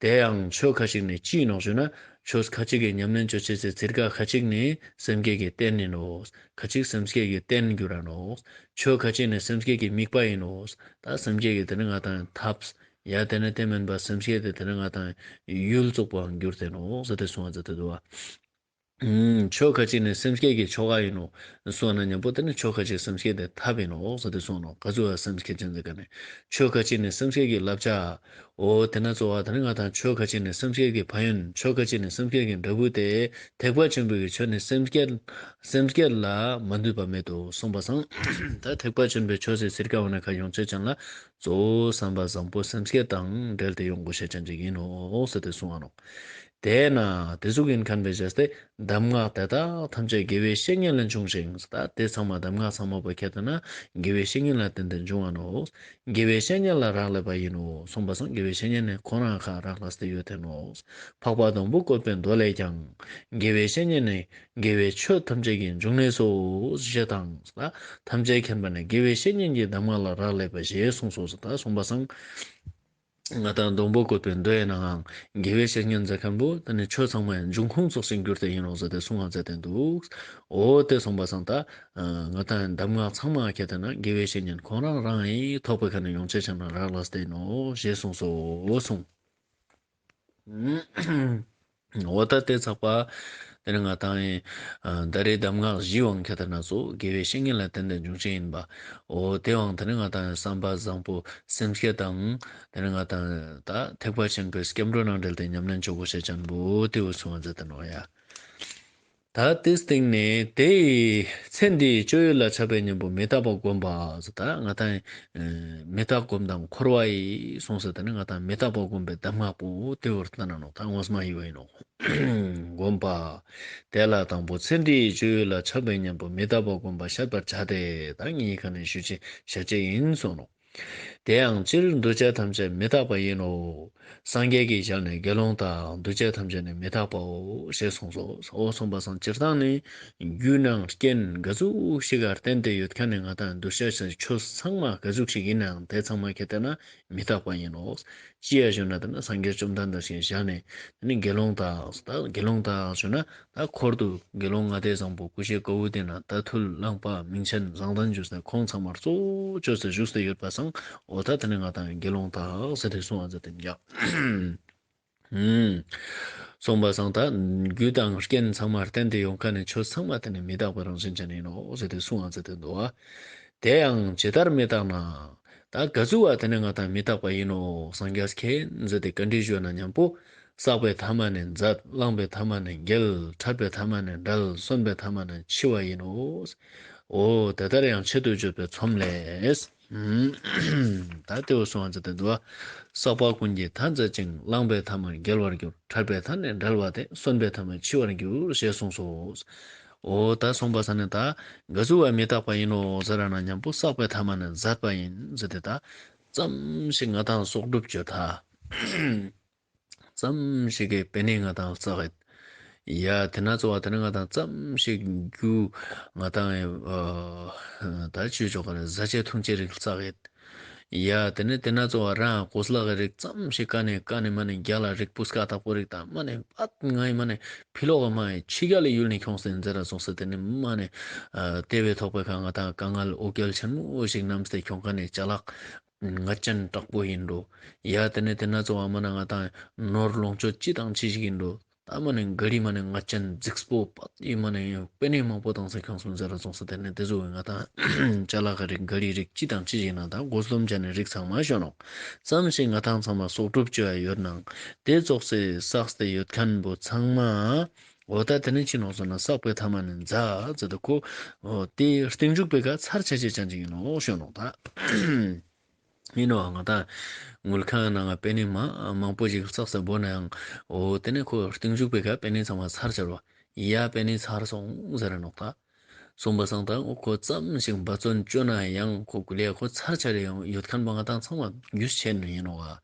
དེ་ཡང་ཆོས་ཁ་ཅིག་ནི་ཅི་ཡིན་ནོག་ཞུ་ན། ཆོས་ཁ་ཅིག་གི་ཉམས་ལེན་བཅོ་ཅེས་སི་ཚིར་ཀ་ཁ་ཅིག་ནི་སེམས་བསྐྱེད་ཀྱི་རྟེན་ཡིན་ནོ། ཁ་ཅིག་སེམས་བསྐྱེད་ཀྱི་རྟེན་འགྱུར་ར་ནོ། ཆོས་ཁ་ཅིག་ནི་སེམས་བསྐྱེད་ཀྱི་དམིགས་པ་ཡིན་ནོ། ད་སེམས་བསྐྱེད་ཀྱི་དེ་ནི་ང་དང་ཐབས། ཡ་དེ་ནི་དེ་མིན་པ་སེམས་བསྐྱེད་དེ་དེ་ནི་ང་དང་ཡུལ་བཙུགས་པའང་འགྱུར་ཏེ་ནོ་ཟེར་ཏེ་གསུངས་པ་མཛད་དེ་འདུག་བ། ཆོས་ཁ་ཅིག་ནི་སེམས་བསྐྱེད་ཀྱི་ཆོ་ག་ཡིན་ནོ། གསུངས་ན་མཉམ་པོ་དེ་ནི་ཆོས་ཁ་ཅིག་སེམས་བསྐྱེད་དེ་ཐབས་ཡིན་ནོ་ཟེར་ཏེ་གསུངས་ནོ། ག་ཚོད་བ་སེམས་བསྐྱེད་ཅན་ཟེར་ག་ནི། ཆོས་ཁ་ཅིག་ནི་སེམས་བསྐྱེད་ཀྱི་བསླབ་བྱ། འོ་དེ་ན་གཙོ་བ་དེ་ནི་ང་དང་ཆོས་ཁ་ཅིག་ནི་སེམས་བསྐྱེད་ཀྱི་ཕན་ཡོན། ཆོས་ཁ་ཅིག་ནི་སེམས་བསྐྱེད་ཀྱི་འབྲས་བུ་སྟེ། ཐེག་པ་ཆེན་པོའི་ཆོས་ནི་སེམས་བསྐྱེད་སེམས་བསྐྱེད་ལ་མ་འདུས་པ་མེད་དོ་གསུངས་པ་སང་། ད་ཐེག་པ་ཆེན་པོའི་ཆོས་སི་ཚིར་ཀ་བོ་ནི་ཁ་ཡོང་ཅེས་ཅན་ལ་གཙོ་བོ་བསམ་པ་བཟང་པོ་སེམས་བསྐྱེད་དང་འབྲེལ་ཏེ་ཡོང་དགོས་ཤེས་ཅན་ཅིག་ཡིན་ནོ་ཟེར་ཏེ་གསུངས་པ་ནོ། དེས་ན་དེ་ཟུག་ཡིན་མཁན་བས་བྱས་ཏེ་གདམས་ངག་དེ་དག་ཐམས་ཅད་དགེ་བའི་བཤེས་གཉེན་ལས་འབྱུང་ཞིང་། ད་དེ་ཚང་མ་གདམས་ངག་ཚང་མ་པོ་ཁྱེད་ལྟ་ན་དགེ་བའི་བཤེས་གཉེན་ལ་བརྟེན་ཏེ་འབྱུང་བ་ནོ། དགེ་བའི་བཤེས་གཉེན་ལ་རག་ལས་པ་ཡིན་ནོ་གསུངས་པ་སང་། དགེ་བའི་བཤེས་གཉེན་ནི་ཁོང་རང་ཁ་རག་ལས་ཏེ་ཡོད་དེ་ནོ། འཕགས་པ་སྡོང་པོ་བཀོད་པའི་མདོ་ལས་ཀྱང་། དགེ་བའི་བཤེས་གཉེན་ནི་དགེ་བའི་ཆོས་ཐམས་ཅད་ཀྱི་འབྱུང་གནས་སོ་ཞེས་དང་། ད་ཐམས་ཅད་མཁྱེན་པ་ནི་དགེ་བའི་བཤེས་གཉེན་གྱི་གདམས་ངག་ལ་རག་ལས་པ་ཞེས་གསུངས་སོ། ད་གསུངས་པ་སང་། ང་དང་སྡོང་པོ་བཀོད་པའི་མདོའི་ནང་དགེ་བའི་བཤེས་གཉེན་ཟེར་མཁན་པོ་དེ་ནི་ཆོས་ཚང་མའི་འབྱུང་ཁུངས་ཙོགས་ཤིག་གྱུར་ཏེ་ཡིན་ནོ་ཟེར་ཏེ་གསུངས་པ་མཛད་དེ་འདུག། འོ་དེ་གསུངས་པ་སང་ད་ང་དང་གདམས་ངག་ཚང་མ་ཁྱེད་ལྟ་ན་དགེ་བའི་བཤེས་གཉེན་ཁོང་རང་རང་ཡིན་ཐོག་པའི་ཁ་ནས་ཡོང་ཅེས་ཅན་ལ་རག་ལས་ཏེ་ཡིན་ནོ་ཞེས་གསུངས་སོ་གསུངས། འོ་ད་དེ་ཚག་པ། དེ་ནི་ང་དང་ཡིན། ད་རེས་གདམས་ངག་བཞི་བོ་ཁྱེད་ལྟ་ན་ཚོ་དགེ་བའི་བཤེས་གཉེན་ལ་བརྟེན་ཏེ་འབྱུང་ཅེས་ཡིན་པ། འོ་དེ་བོ་དེ་ནི་ང་དང་ཡིན་བསམ་པ་བཟང་པོ་སེམས་བསྐྱེད་དང་། དེ་ནི་ང་དང་ཡིན་ད་ཐེག་པ་ཆེན་པོའི་སྐྱབས་འགྲོ་ནང་འབྲེལ་ཏེ་ཉམས་ལེན་བཅོ་དགོས་ཤེས་ཅན་པོ་དེ་བོ་གསུངས་པ་མཛད་དེ་ནོ་ཡ། ད་དེའི་སྟེང་ནས་དེ་ཡི་ཚེ་འདིའི་སྤྱོད་ཡུལ་ལ་ཆགས་པའི་གཉེན་པོ་མི་རྟག་པ་སྒོམ་པ་ཟེར། ད་ང་དང་ཡིན་མི་རྟག་སྒོམ་དང་འཁོར་བ་ཡི་གསུངས་ཟེར་ཏེ་ནི་ང་དང་མི་རྟག་པ་སྒོམ་པའི་གདམས་ངག་པོ་དེ་བོ་ལྟ་ན་ནོ། ད་ངོ་མ་ཡི་བོ་ཡིན་ནོ། སྒོམ་པ། དེ་ལ་དང་པོ་ཚེ་འདིའི་སྤྱོད་ཡུལ་ལ་ཆགས་པའི་གཉེན་པོ་མི་རྟག་པ་སྒོམ་པ་བཤད་པར་བྱ་སྟེ། ད་ངའི་ཁ་ནས་ཞུ་ཅེས་བཤད་ཅེས་ཡིན་གསུངས་ནོ། དེ་ཡང་སྤྱིར་འདུས་བྱས་ཐམས་ཅད་མི་རྟག་པ་ཡིན་ནོ། སངས་རྒྱས་ཀྱི་ཞལ་ནས་དགེ་སློང་དག་འདུས་བྱས་ཐམས་ཅད་ནི་མི་རྟག་པའོ་ཞེས་གསུངས་སོ། འོ་གསུངས་པ་སང་སྤྱིར་བཏང་ནི་རྒྱུ་ནང་རྐྱེན་ག་ཟུག་ཞིག་ག་བརྟེན་ཏེ་ཡོད་མཁན་ནི་ང་དང་འདུས་བྱས་ཆོས་ཚང་མ་ག་ཟུག་ཞིག་ཡིན་ནའང་དེ་ཚང་མ་ཁེ་ཏེ་ན་མི་རྟག་པ་ཡིན་ནོ། ཅི་ཡ་ཞུ་ན་དེ་ནི་སངས་རྒྱས་བཅོམ་ལྡན་འདས་ཀྱི་ཞལ་ནས་དེ་ནི་དགེ་སློང་དག་ད་དགེ་སློང་དག་ཞུ་ན་ད་འཁོར་དུ་དགེ་སློང་ལྔ་སྡེ་བཟང་པོ་ཀུ་ཤའི་ཀ་བོ་དེ་ན་ད་ཐུལ་གླང་པ་མིང་ཆེན་བཟང་ལྡན་ཞུས་ཏེ་ཁོང་ཚང་མར་གཙོ་བོ་བཅོས་ཏེ་བཞུགས་ཏེ་ཡོད་པ་སང་འོ་ད་དེ་ནི་ང་དང་དགེ་སློང་དག་ཟེར་ཏེ་གསུངས་པ་ཟེར་ཏེ་འདུག་གསུངས་པ་སང་ད་རྒྱུ་དང་རྐྱེན་ཚང་མ་བརྟེན་ཏེ་ཡོང་མཁན་ནི་ཆོས་ཚང་མ་དེ་ནི་མི་རྟག་པའི་རང་བཞིན་ཅན་ཡིན་ནོ་ཟེར་ཏེ་གསུངས་པ་ཟེར་ཏེ་འདུག་པ། དེ་ཡང་ཇི་ལྟར་མི་རྟག་ན། ད་ག་ཟུག་པ་དེ་ནི་ང་དང་མི་རྟག་པ་ཡིན་ནོ་སངས་རྒྱས་མཁྱེན་ཟེར་ཏེ་བཀའ་འདྲི་ཞུས་ན་མཉམ་པོ། བསགས་པའི་ཐ་མ་ནི་མཛད། བླངས་པའི་ཐ་མ་ནི་འགེལ། འཕྲད་པའི་ཐ་མ་ནི་འབྲལ། གསོན་པའི་ཐ་མ་ནི་འཆི་བ་ཡིན་ནོ། འོ་དེ་ལྟར་ཡང་ཆེད་དུ་བརྗོད་པའི་ཚོམས་ལས། ད་དེ་བོ་གསུངས་པ་ཟེར་ཏེ་འདུག་པ། བསགས་པ་ཀུན་གྱི་མཐའ་མཛད་ཅིང་། བླངས་པའི་ཐ་མ་འགལ་བར་འགྱུར། འཕྲད་པའི་མཐའ་ནི་འབྲལ་བ་སྟེ། གསོན་པའི་ཐ་མ་འཆི་བར་འགྱུར་ཞེས་གསུངས་སོ། འོ་ད་གསུངས་པ་སང་ནི་ད་ག་ཟུག་པ་མི་རྟག་པ་ཡིན་ནོ་ཟེར་ན་མཉམ་པོ་བསགས་པའི་ཐ་མ་ནི་མཛད་པ་ཡིན་ཟེར་ཏེ་ད་ཙམ་ཞིག་ང་དང་སྲོག་སྒྲུབ་བཅོ་ད། ཙམ་ཞིག་གི་པེ་ནེ་ང་དང་བསགས་ཡོད། ཡ་དེ་ན་གཙོ་བོ་དེ་ནི་ང་དང་ཙམ་ཞིག་རྒྱུ་ང་དང་ཨ་ད་ཅི་ཆོག་ག་རེ་བཟའ་ཆས་འཐུང་ཆས་རིགས་བསགས་ཡོད། ཡ་དེ་ནི་དེ་ན་གཙོ་བོ་རང་གོས་ལག་གི་རིགས་ཙམ་ཞིག་ཀ་ནེ་ཀ་ནེ་མ་ནེ་རྒྱ་ལ་རིགས་སྤུས་ཀ་དག་པོ་རིགས་དང་མ་ནེ་པད་ང་ཡི་མ་ནེ་ཕི་ལོག་གི་མ་ཡི་ཕྱི་རྒྱལ་ལ་ཡུལ་ནེ་ཁྱོངས་ཏེ་ཟེར་ར་སོང་ཟེར་དེ་ནི་མ་ནེ་ཨ་དེ་བས་ཐོག་པའི་ཁ་ང་དང་དཀའ་ངལ་འོ་བརྒྱལ་ཆེན་མོ་ཞིག་རྣམས་ཏེ་ཁྱོང་ཀ་ནེ་ཅ་ལག་ངད་ཅན་དྲག་པོ་ཡིན་འགྲོ། ཡ་དེ་ནེ་དེ་ན་གཙོ་བོ་མ་ནེ་ང་དང་ནོར་ལོངས་སྤྱོད་ཅི་དང་ཅི་ཞིག་ཡིན་འགྲོ། ད་མ་ནེ་ག་རི་མ་ནེ་ངད་ཅན་རྫིག་པོ་པད་ཡི་མ་ནེ་པེ་ནེ་མང་པོ་དང་ས་ཁྱོངས་སོང་ཟེར་ར་སོང་ཟེར་དེ་ནེ་དེ་ཟུག་ང་དང་ཅ་ལག་གི་རིགས་ག་རི་རིགས་ཅི་དང་ཅི་ཞིག་ན་ད་གོས་ལོམ་ཅན་ནི་རིགས་ཚང་མ་ཞོན་ནོག་ཙམ་ཞིག་ང་དང་ཚང་མ་སྲོག་སྒྲུབ་བཅོ་ཡ་ཡོད་ནང་དེ་ཙོགས་སེ་བསགས་ཏེ་ཡོད་མཁན་པོ་ཚང་མ་འོ་ད་དེ་ནེ་ཅི་ནོག་ཟེར་ན་བསགས་པའི་ཐ་མ་ནི་མཛད་ཟེར་ཏེ་ཁོ་འོ་དེ་རྟིང་མཇུག་པའི་ཁ་ཚར་ཆ་ཆེ་ཅན་ཅིག་ཡིན་ནོག་ཞུ་ནོག་ད། ཡིན་ནོག་ང་དང་དངུལ་ཁང་ནང་ང་པེ་ནེ་མ་མང་པོ་ཞིག་བསགས་ས་བོ་ནའང་འོ་དེ་ནེ་ཁོ་རྟིང་མཇུག་པའི་ཁ་པེ་ནེ་ཚང་མ་ཚར་ཆ་རོ། ཡ་པེ་ནེ་ཚར་སོང་ཟེར་ར་ནོག་ད། གསུངས་པ་སང་ད་འོ་ཁོ་ཙམ་ཞིག་འབད་བརྩོན་བཅོ་ན་ཡང་ཁོ་ཀུ་ལེ་ཁོ་ཚར་ཆ་རེ་ཡོད་མཁན་པོ་ང་དང་ཚང་མ་རྒྱུས་ཆེན་ནི་ཡིན་ནོག་ག་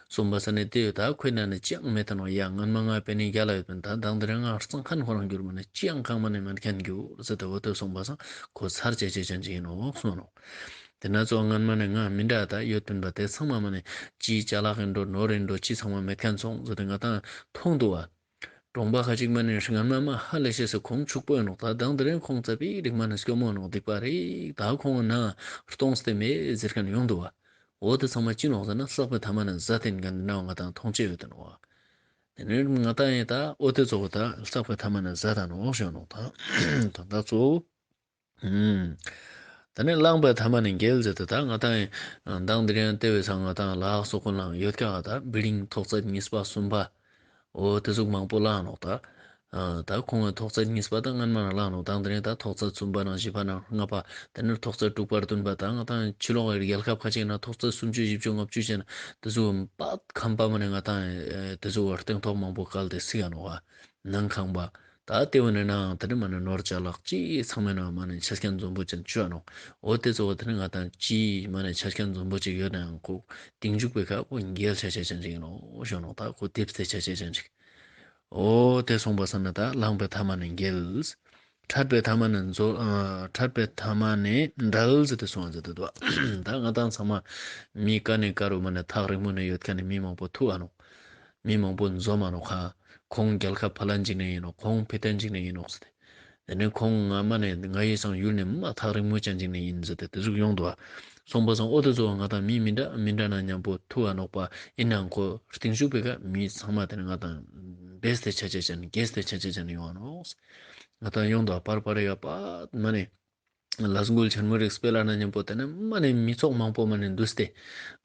གསུངས་པ་སང་ནི་དེ་ཡོད་ད་ཁོའི་ནང་ནེ་ཅི་ཡང་མེད་ད་ནོག་ཡ་སྔན་མ་ང་པེ་ནེ་རྒྱ་ལ་ཡོད་པིན་ད་དང་དེ་རིང་ང་གཙང་ཁང་ཁོ་རང་འགྱུར་མ་ནེ་ཅི་ཡང་གང་མ་ནེ་མེད་མཁན་འགྱུར་ཟེར་ཏེ་འོ་དེ་གསུངས་པ་སང་ཁོ་ཚར་ཆ་ཆེ་ཅན་ཅིག་ཡིན་ནོག་གསུངས་ནོག་དེ་ན་གཙོ་བོ་སྔན་མ་ནེ་ང་མི་འདྲ་ད་ཡོད་པིན་པ་དེ་ཚང་མ་མ་ནེ་ཅི་ཅ་ལག་ཡིན་འགྲོ་ནོར་ཡིན་འགྲོ་ཅི་ཚང་མ་མེད་མཁན་སོང་ཟེར་ཏེ་ང་དང་མཐོང་འདུག་པ། གྲོང་པ་ཁ་ཅིག་མ་ནེ་སྔན་མ་མ་ཧ་ལས་ཤེས་སུ་ཁོང་ཕྱུག་པོ་ཡིན་ནོག་ད་དང་དེ་རིང་ཁོང་ཙ་པིག་རིག་མ་ནེ་སྐྱོ་མོ་ནོག་སྡིག་པ་རེད་ད་ཁོང་ན་སྟོང་སྟེ་མེད་ཟེར་མཁན་ཡོང་འདུག་པ། འོ་དེ་ཚང་མ་ཅི་ནོག་ཟེར་ན་བསགས་པའི་ཐ་མ་ནི་མཛད་དེ་ཡིན་མཁན་འདི་ན་ང་དང་མཐོང་ཆེ་ཡོད་དེ་ནོག་པ། དེ་ནེ་ང་དང་ཡིན་ད་འོ་དེ་གཙོ་བོ་ད་བསགས་པའི་ཐ་མ་ནི་མཛད་ད་ནོག་ཞུ་ནོག་ད། ད་ད་གཙོ་བོ། ཨུམ། ད་ནི་བླངས་པའི་ཐ་མ་ནི་འགལ་ཟེར་ཏེ་ད་ང་དང་ཡིན་མདང་དེ་རིང་དེ་བས་སང་ང་དང་ལ་དྭགས་སོགས་ཀུན་ལའང་ཡོད་ཀྱག་ད་བི་ལྡིང་ཐོག་བརྩེགས་གཉིས་པ་གསུམ་པ། འོ་དེ་ཟུག་མང་པོ་བླངས་ནོག་ད། ཨ་ད་ཁོང་གི་ཐོག་བརྩེགས་གཉིས་པ་ད་སྔན་མ་ནེ་བླངས་ནོག་དང་དེ་རིང་ད་ཐོག་བརྩེགས་གསུམ་པ་ནང་བཞི་པ་ནང་ལྔ་པ་དེ་ནེ་ཐོག་བརྩེགས་དྲུག་པར་བསྟུན་པ་ད་ང་དང་ཕྱི་ལོགས་ཀྱི་རྒྱལ་ཁབ་ཁ་ཅིག་ན་ཐོག་བརྩེགས་སུམ་ཅུ་བཞི་བཅུ་ལྔ་བཅུ་ཅན་དེ་ཟུག་པད་ཁམས་པ་མ་ནེ་ང་དང་དེ་ཟུག་སྟེང་ཐོག་མང་པོ་བཀལ་ཏེ་བསྲེགས་ནོག་པ། ནང་ཁང་པ། ད་དེ་བོ་ནེ་ནང་དེ་ནེ་མ་ནེ་ནོར་ཅ་ལག་ཅི་ཚང་མའི་ནང་མ་ནེ་ཆ་རྐྱེན་འཛོམས་པོ་ཅན་བཅོ་ནོག་འོ་དེ་གཙོ་བོ་དེ་ནེ་ང་དང་ཅི་མ་ནེ་ཆ་རྐྱེན་འཛོམས་པོ་ཅིག་ཡོད་ནའང་ཁོ་རྟིང་མཇུག་པའི་ཁ་ཁོ་འགལ་ཆ་ཆེ་ཅན་ཅིག་ཡིན་ནོག་ཞུ་ནོག་ད་ཁོ་དེབ་སྟེ་ཆ་ཆེ་ཅན་ཅིག་འོ་དེ་གསུངས་པ་སང་ནི་ད་བླངས་པའི་ཐ་མ་ནི་འགལ། འཕྲད་པའི་ཐ་མ་ནི་མཛོ་ཨ་འཕྲད་པའི་ཐ་མ་ནི་འབྲལ་ཟེར་ཏེ་གསུངས་པ་ཟེར་ཏེ་འདུག་ད་ང་དང་ཚང་མ་མི་ཀ་ནེ་ཀ་རུ་མ་ནེ་ཐག་རིང་མོ་ནེ་ཡོད་མཁན་ནི་མི་མང་པོ་ཐུག་པ་ནོག་མི་མང་པོ་འཛོམས་པ་ནོག་ཁ། ཁོང་རྒྱལ་ཁབ་ཕ་ལན་ཅིག་ནེ་ཡིན་ནོག་ཁོང་ཕི་ཏན་ཅིག་ནེ་ཡིན་ནོག་ཟེར་ཏེ། དེ་ནེ་ཁོང་ང་མ་ནེ་ང་ཡི་སང་ཡུལ་ནེ་མ་ཐག་རིང་མོ་ཅན་ཅིག་ནེ་ཡིན་ཟེར་ཏེ་དེ་ཟུག་ཡོང་འདུག་པ། གསུངས་པ་སང་འོ་དེ་ཚོ་ང་དང་མི་མི་འདྲ་མི་འདྲ་ན་མཉམ་པོ་ཐུག་པ་ནོག་པ་ཡིན་ནའང་ཁོ་རྟིང་མཇུག་པའི་ཁ་མི་ཚང་མ་དེ་ནེ་ང་དང་འབེས་ཏེ་ཆ་ཆེ་ཅན་འགལ་ཏེ་ཆ་ཆེ་ཅན་ཡོང་ནོག་ང་དང་ཡོང་འདུག་པ་པར་པར་ཡ་པ་མ་ནེ། ལས་འགུལ་ཆེན་མོ་རིགས་སྤེལ་ལ་ན་མཉམ་པོ་དེ་ནེ་མ་ནེ་མི་ཚོགས་མང་པོ་མ་ནེ་འདུས་ཏེ།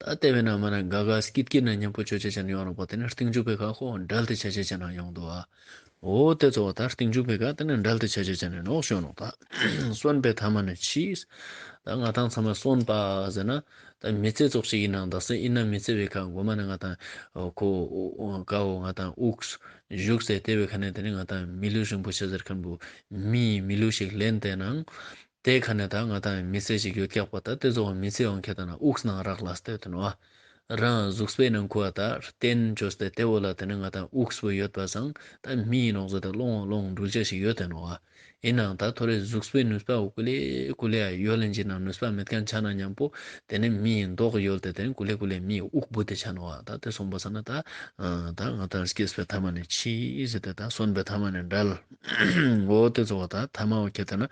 ད་དེ་བས་ན་མ་ནེ་ག་ག་སྐྱིད་སྐྱིད་ན་མཉམ་པོ་ཆ་ཆེ་ཅན་ཡོང་ནོག་པ་དེ་ནེ་རྟིང་མཇུག་པའི་ཁ་ཁོ་འབྲལ་ཏེ་ཆ་ཆེ་ཅན་ཡོང་འདུག་པ། འོ་དེ་ཚོ་ད་རྟིང་མཇུག་པའི་ཁ་དེ་ནེ་འབྲལ་ཏེ་ཆ་ཆེ་ཅན་ནོག་ཞུ་ནོག་ད་གསོན་པའི་ཐ་མ་ནི་འཆི། ད་ང་དང་ཚང་མ་གསོན་པ་ཟེར་ན་ད་མི་ཚེ་ཙོགས་ཤིག་ཡིན་ནའང་ད་སེ་ཡིན་ན་མི་ཚེ་བའི་ཁ་མགོ་མ་ནེ་ང་དང་ཁོ་ཀ་བོ་ང་དང་དབུགས་ཞུགས་སེ་དེ་བའི་ཁ་ནེ་དེ་ནེ་ང་དང་མི་ལུས་རིན་པོ་ཆེ་ཟེར་མཁན་པོ་མིའི་མི་ལུས་ཤིག་ལེན་ཏེ་ནང་ དེ་ཁ་ནས་ད་ང་ཏང་མི་ཚེ་ཞིག་ཡོད་ཀྱག་པ། ད་དེ་ཚོ་མི་ཚེ་ཡོང་ཁྱེར་ཏེ་ན་དབུགས་ནང་རག་ལས་ཏེ་ཡོད་ནོག་པ། རང་གཟུགས་པོའི་ནང་ཁུ་བ་ད་རྟེན་བཅོས་ཏེ་དེ་བོ་ལ་དེ་ནི་ང་ཏང་དབུགས་པོ་ཡོད་པ་སང་ད་མི་ཡིན་ནོག་ཟེར་ཏེ་བློ་བློ་འགྲུལ་ཆ་ཞིག་ཡོད་དེ་ནོག་པ། ཡིན་ནའང་ད་ཐོ་རེ་གཟུགས་པོའི་ནུས་པ་བོ་ཀུ་ལེ་ཀུ་ལེ་ཡོད་ལེན་གྱི་ནང་ནུས་པ་མེད་མཁན་ཆ་ན་མཉམ་པོ་དེ་ནི་མིའི་མདོག་ཡོད་དེ་དེ་ནི་ཀུ་ལེ་ཀུ་ལེ་མིའི་དབུགས་པོ་དེ་ཆ་ནོག་པ། ད་དེ་སོང་པ་སང་ན་ད་ད་ང་ཏང་སྐྱེས་པའི་ཐ་མ་ནི་འཆི་ཟེར་ཏེ་ད་གསོན་པའི་ཐ་མ་ནི་འབྲལ། འོ་དེ་ཚོ་བ་ད་ཐ་མ་བོ་ཁྱེར་ཏེ་ན་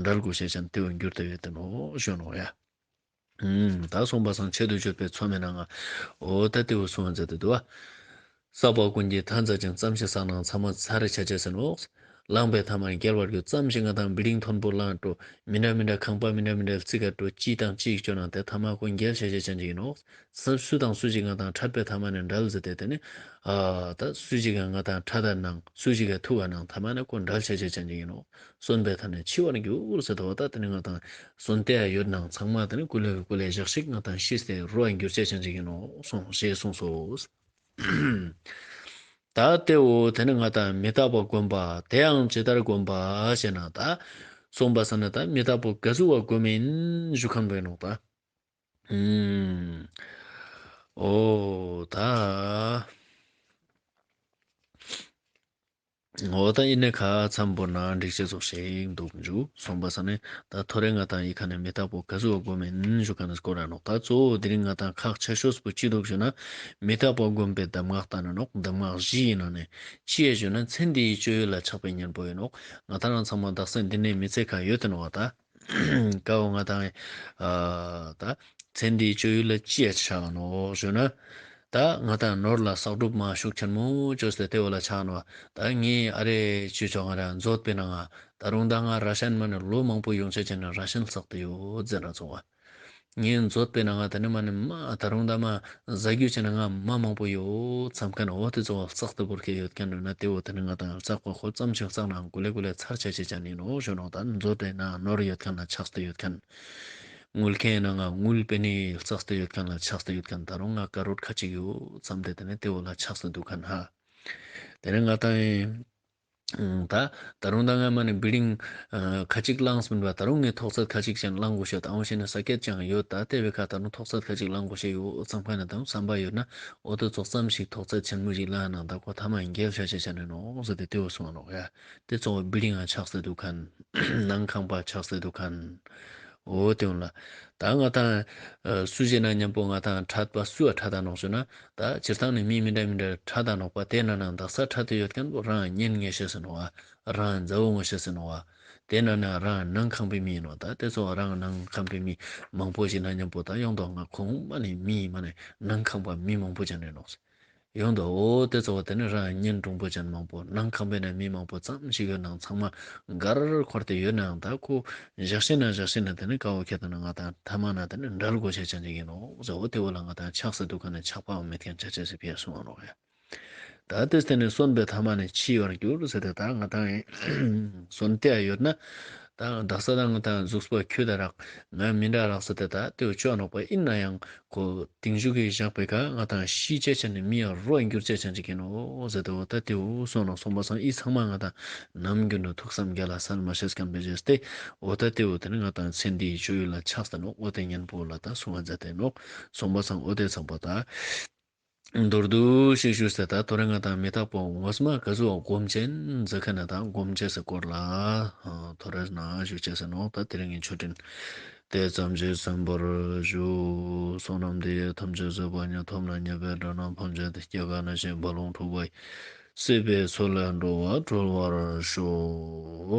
འབྲལ་དགོས་ཤེས་ཅན་དེ་བོ་འགྱུར་ཏེ་ཡོད་དེ་ནོག་ཞུ་ནོག་ཡ། ཨུམ། ད་སོང་པ་སང་ཆེད་དུ་བརྗོད་པའི་མཚམས་མེད་ན་ང་། འོ་ད་དེ་བོ་གསུངས་མཛད་དེ་འདུག་པ། བསགས་པ་ཀུན་གྱི་མཐའ་མཛད་ཅིང་། ཙམ་ཞིག་བསགས་ནའང་ཚང་མ་ཚར་ཆ་ཅེས་ཟེར་ནོག། བླངས་པའི་ཐ་མ་འགྱེལ་བར་འགྱུར། ཙམ་ཞིག་ང་ཏང་བི་ལྡིང་མཐོན་པོ་བླངས་འགྲོ། མི་འདྲ་མི་འདྲ་ཁང་པ་མི་འདྲ་མི་འདྲ་བརྩིགས་འགྲོ། ཅི་དང་ཅི་ཞིག་བཅོ་ནའང་དེ་ཐ་མ་ཁོ་འགྱེལ་ཆ་ཅེས་ཅན་ཅིག་ཡིན་ནོག། སུ་སུ་དང་སུ་ཞིག་ང་ཏང་འཕྲད་པའི་ཐ་མ་ནི་འབྲལ་ཟེར་ཏེ་དེ་ནི། ཨ་ད་སུ་ཞིག་ག་ང་ཏང་འཕྲད་ད་ནང་སུ་ཞིག་ག་ཐུག་ག་ནང་ཐ་མ་ནི་ཁོ་འབྲལ་ཆ་ཅེས་ཅན་ཅིག་ཡིན་ནོག། གསོན་པའི་མཐའ་ནི་འཆི་བར་འགྱུར་ཟེར་དོ། ད་དེ་ནི་ང་ཏང་གསོན་ཏེ་ཡོད་ནའང་ཚང་མ་དེ་ནི་ཀུ་ལེ་ཀུ་ལེ་ཞག་ཞིག་ང་ཏང་ཤི་སྟེ་རོ་འགྱུར་ཆ་ཅེས་ཅན་ཅིག་ཡིན་ནོག་གསུངས་ཞེས་གསུངས་སོ། ད་དེ་བོ་དེ་ནི་ང་ཏང་མི་རྟག་པ་བསྒོམ་པ་དེའང་ཇི་ལྟར་བསྒོམ་པ་ཞེ་ན་ད་སོང་པ་སང་ན་ད་མི་རྟག་པ་ག་ཟུག་བ་བསྒོམ་ཡིན་ཞུ་མཁན་བོ་ཡིན་ནོག་ད། ཨུམ། འོ་ད། འོ་ད་ཨི་ནེ་ཁ་མཚམས་བོར་ན་འགྲིག་ཅེས་ཙོགས་ཤིག་འདུག་འཇུ། སོང་པ་སང་ནི་ད་ཐོ་རེ་ང་ཏང་ཨི་ཁ་ནས་མི་རྟག་པོ་ག་ཟུག་བ་བསྒོམ་མིན་ཞུ་མཁན་ནི་སྐོར་ར་ནོག། ད་གཙོ་བོ་དེ་རིང་ང་ཏང་ཁག་ཆེ་ཤོས་པོ་ཅི་འདུག་ཞུ་ན་མི་རྟག་པ་བསྒོམ་པའི་གདམས་ངག་ལྟ་ན་ནོག། གདམས་ངག་བཞི་ཡིན་ན་ནི་ཅི་ཡ་ཞུ་ན་ཚེ་འདིའི་སྤྱོད་ཡུལ་ལ་ཆགས་པའི་གཉེན་པོ་ཡིན་ནོག། ང་ཏང་རང་ཚང་མ་དག་ས་འདི་ནས་མི་ཚེ་ཁ་ཡོད་དེ་ནོག་པ་ད། ཀ་བོ་ང་ཏང་ཨ་ད་ཚེ་འདིའི་སྤྱོད་ཡུལ་ལ་ཅི་ཡ་ཆགས་ནོག་ཞུ་ན། ད་ང་ཏང་ནོར་ལ་བསགས་སྒྲུབ་མ་ཤུགས་ཆེན་མོ་བཅོས་ཏེ་དེ་བོ་ལ་ཆགས་ནོག། ད་ངའི་ཨ་རེ་ཅི་ཆོག་ང་རང་མཛོད་པའི་ནང་ང་ད་རུང་ད་ང་ར་ཤན་མ་ནི་ལོ་མང་པོ་ཡོང་ཆ་ཅན་ནི་ར་ཤན་བསགས་ཏེ་ཡོད་ཟེར་ན་ཚོགས་པ། ངའི་མཛོད་པའི་ནང་ང་ད་ནི་མ་ནི་མ་ད་རུང་ད་མ་ཟ་རྒྱུ་ཆ་ན་ང་མ་མང་པོ་ཡོད་བསམ་མཁན་འོ་དེ་ཚོ་བསགས་ཏེ་བོར་ཁེ་ཡོད་མཁན་ཡོད་ན་དེ་བོ་ད་ནི་ང་ཏང་བསགས་པ་ཁོ་ཙམ་ཞིག་བསགས་ནའང་ཀུ་ལེ་ཀུ་ལེ་ཚར་ཆ་ཅེས་ཅན་ཡིན་ནོག་ཞུ་ནོག། ད་མཛོད་པའི་ནང་ནོར་ཡོད་མཁན་ལ་ཆགས་ཏེ་ཡོད་མཁན། དངུལ་ཁང་ནང་ང་དངུལ་པེ་ནེ་བསགས་ཏེ་ཡོད་མཁན་ལ་ཆགས་ཏེ་ཡོད་མཁན། ད་རུང་ང་ཀ་རོར་ཁ་ཅིག་ཡོད་བསམ་སྟེ་དེ་ནི་དེ་བོ་ལ་ཆགས་ཏེ་འདུག་མཁན་ཧ། དེ་ནི་ང་ཏང་ད་ད་རུང་ད་ང་མ་ནི་བི་ལྡིང་ཁ་ཅིག་བླངས་མིན་པ། ད་རུང་ངས་ཐོག་ཚད་ཁ་ཅིག་ཅན་བླང་དགོས་ཤེས་དང་འོ་ཤེས་ནི་ས་ཀེད་ཅང་ཡོད། ད་དེ་བའི་ཁ་ད་རུང་ཐོག་ཚད་ཁ་ཅིག་བླང་དགོས་ཤེས་ཡོད་བསམ་མཁན་ནི་དང་བསམ་པ་ཡོད་ན་འོ་དེ་ཙོགས་ཙམ་ཞིག་ཐོག་ཚད་ཆེན་མོ་ཞིག་བླངས་ན་ད་ཁོ་ཐ་མ་འགྱེལ་ཆ་ཅེས་ཅན་ཡིན་ནོག་ཟེར་ཏེ་དེ་བོ་གསུངས་ནོག་ཡ། དེ་ཚོ་བི་ལྡིང་ང་ཆགས་ཏེ་འདུག་མཁན། ནང་ཁང་པ་ཆགས་ཏེ་འདུག་མཁན། འོ་དེ་འོ་ལ། ད་ང་ཏང་སུ་ཞིག་ན་མཉམ་པོ་ང་ཏང་འཕྲད་པ་སུ་བ་འཕྲད་ད་ནོག་ཞུ་ན། ད་སྤྱིར་བཏང་ནི་མི་མི་འདྲ་མི་འདྲ་འཕྲད་ད་ནོག་པ། དེ་ན་ནང་དག་ས་འཕྲད་དེ་ཡོད་མཁན་པོ་རང་གཉེན་ངོ་ཤེས་ཟེར་ནོག་པ། རང་མཛའ་བོ་ངོ་ཤེས་ཟེར་ནོག་པ། དེ་ན་ནང་རང་ནང་ཁང་པའི་མི་ཡིན་ནོག། ད་དེ་ཚོ་རང་ནང་ཁང་པའི་མི་མང་པོ་ཞིག་ན་མཉམ་པོ་ད་ཡོང་དོ་ང་ཁོང་མ་ནི་མི་མ་ནི་ནང་ཁང་པ་མི་མང་པོ་ཅན་ཡིན་ནོག། ཡོང་དོ། འོ་དེ་ཚོ་བ་དེ་ནི་རང་གཉེན་དྲུང་པོ་ཅན་མང་པོ་ནང་ཁང་པའི་ནང་མི་མང་པོ་ཙམ་ཞིག་ཡོད་ནའང་ཚང་མ་འགར་འཁོར་ཏེ་ཡོད་ནའང་ད་ཁོ་ཞག་ཤིག་ན་ཞག་ཤིག་ན་དེ་ནི་ཀ་བོ་ཁེ་ད་ན་ང་ཏང་ཐ་མ་ན་དེ་ནི་འབྲལ་དགོས་ཤེས་ཅན་ཅིག་ཡིན་ནོག་ཟེར། འོ་དེ་བོ་ལ་ང་ཏང་ཆགས་སེ་འདུག་མཁན་ནི་ཆགས་པའང་མེད་མཁན་ཆ་ཅེས་སི་ཕི་ཡ་གསུངས་པ་ནོག་ཡ། ད་དེ་སྟེ་ནི་གསོན་པའི་ཐ་མ་ནི་འཆི་བར་འགྱུར་ཟེར་ཏེ་ད་ང་ཏང་གསོན་ཏེ་ཡོད་ན། ད་དག་ས་ད་ང་ཏང་གཟུགས་པོ་ཁྱོད་ད་རག་ང་མི་འདྲ་རག་ཟེར་ཏེ་ད་དེ་བོ་ཆོག་ནོག་པ། ཡིན་ན་ཡང་ཁོ་རྟིང་ཞུགས་ཀྱི་བཞག་པའི་ཁ་ང་ཏང་ཤི་ཆ་ཅེས་ནི་མི་ཡ་རོ་འགྱུར་ཆ་ཅེས་ཅིག་ཡིན་ནོག་ཟེར་ཏེ། འོ་ད་དེ་བོ་སོང་ནོག། སོང་པ་སང་ཨི་ཚང་མ་ང་ཏང་ནམ་རྒྱུན་དུ་ཐུགས་བསམ་རྒྱ་ལ་སལ་མ་ཤེས་མཁན་པེ་ཅེས་ཏེ། འོ་ད་དེ་བོ་དེ་ནི་ང་ཏང་ཚེ་འདིའི་སྤྱོད་ཡུལ་ལ་ཆགས་ཏེ་ནོག། འོ་དེ་གཉེན་པོ་ལ་ད་གསུང་བ་མཛད་དེ་ནོག། སོང་པ་སང་འོ་དེ་ཚང་པ་ད། མདོར་བསྡུས་ཤིག་ཞུས་ཏེ་ད་ཐོ་རེ་ང་ཏང་མི་རྟག་པ་ངོ་མ་ག་ཟུག་བསྒོམ་ཅེས་ཟེར་མཁན་ནི་ད་སྒོམ་ཅེས་སི་སྐོར་ལ་ཐོ་རེ་ན་ཞུ་ཅེས་ཟེར་ནོག། ད་དེ་རིང་གི་ཆོས་འབྲེལ་དེ་ཙམ་ཞིག་གསན་པར་ཞུ། བསོད་ནམས་འདི་ཡིས་ཐམས་ཅད་གཟིགས་པ་ཉིད། ཐོབ་ནས་ཉེས་པའི་དགྲ་རྣམས་ཕམ་བྱས་ཏེ། སྐྱེ་རྒ་ན་འཆིའི་རྦ་ཀློང་འཁྲུགས་པ་ཡི། སྲིད་པའི་མཚོ་ལས་འགྲོ་བ་སྒྲོལ་བར་ཤོག།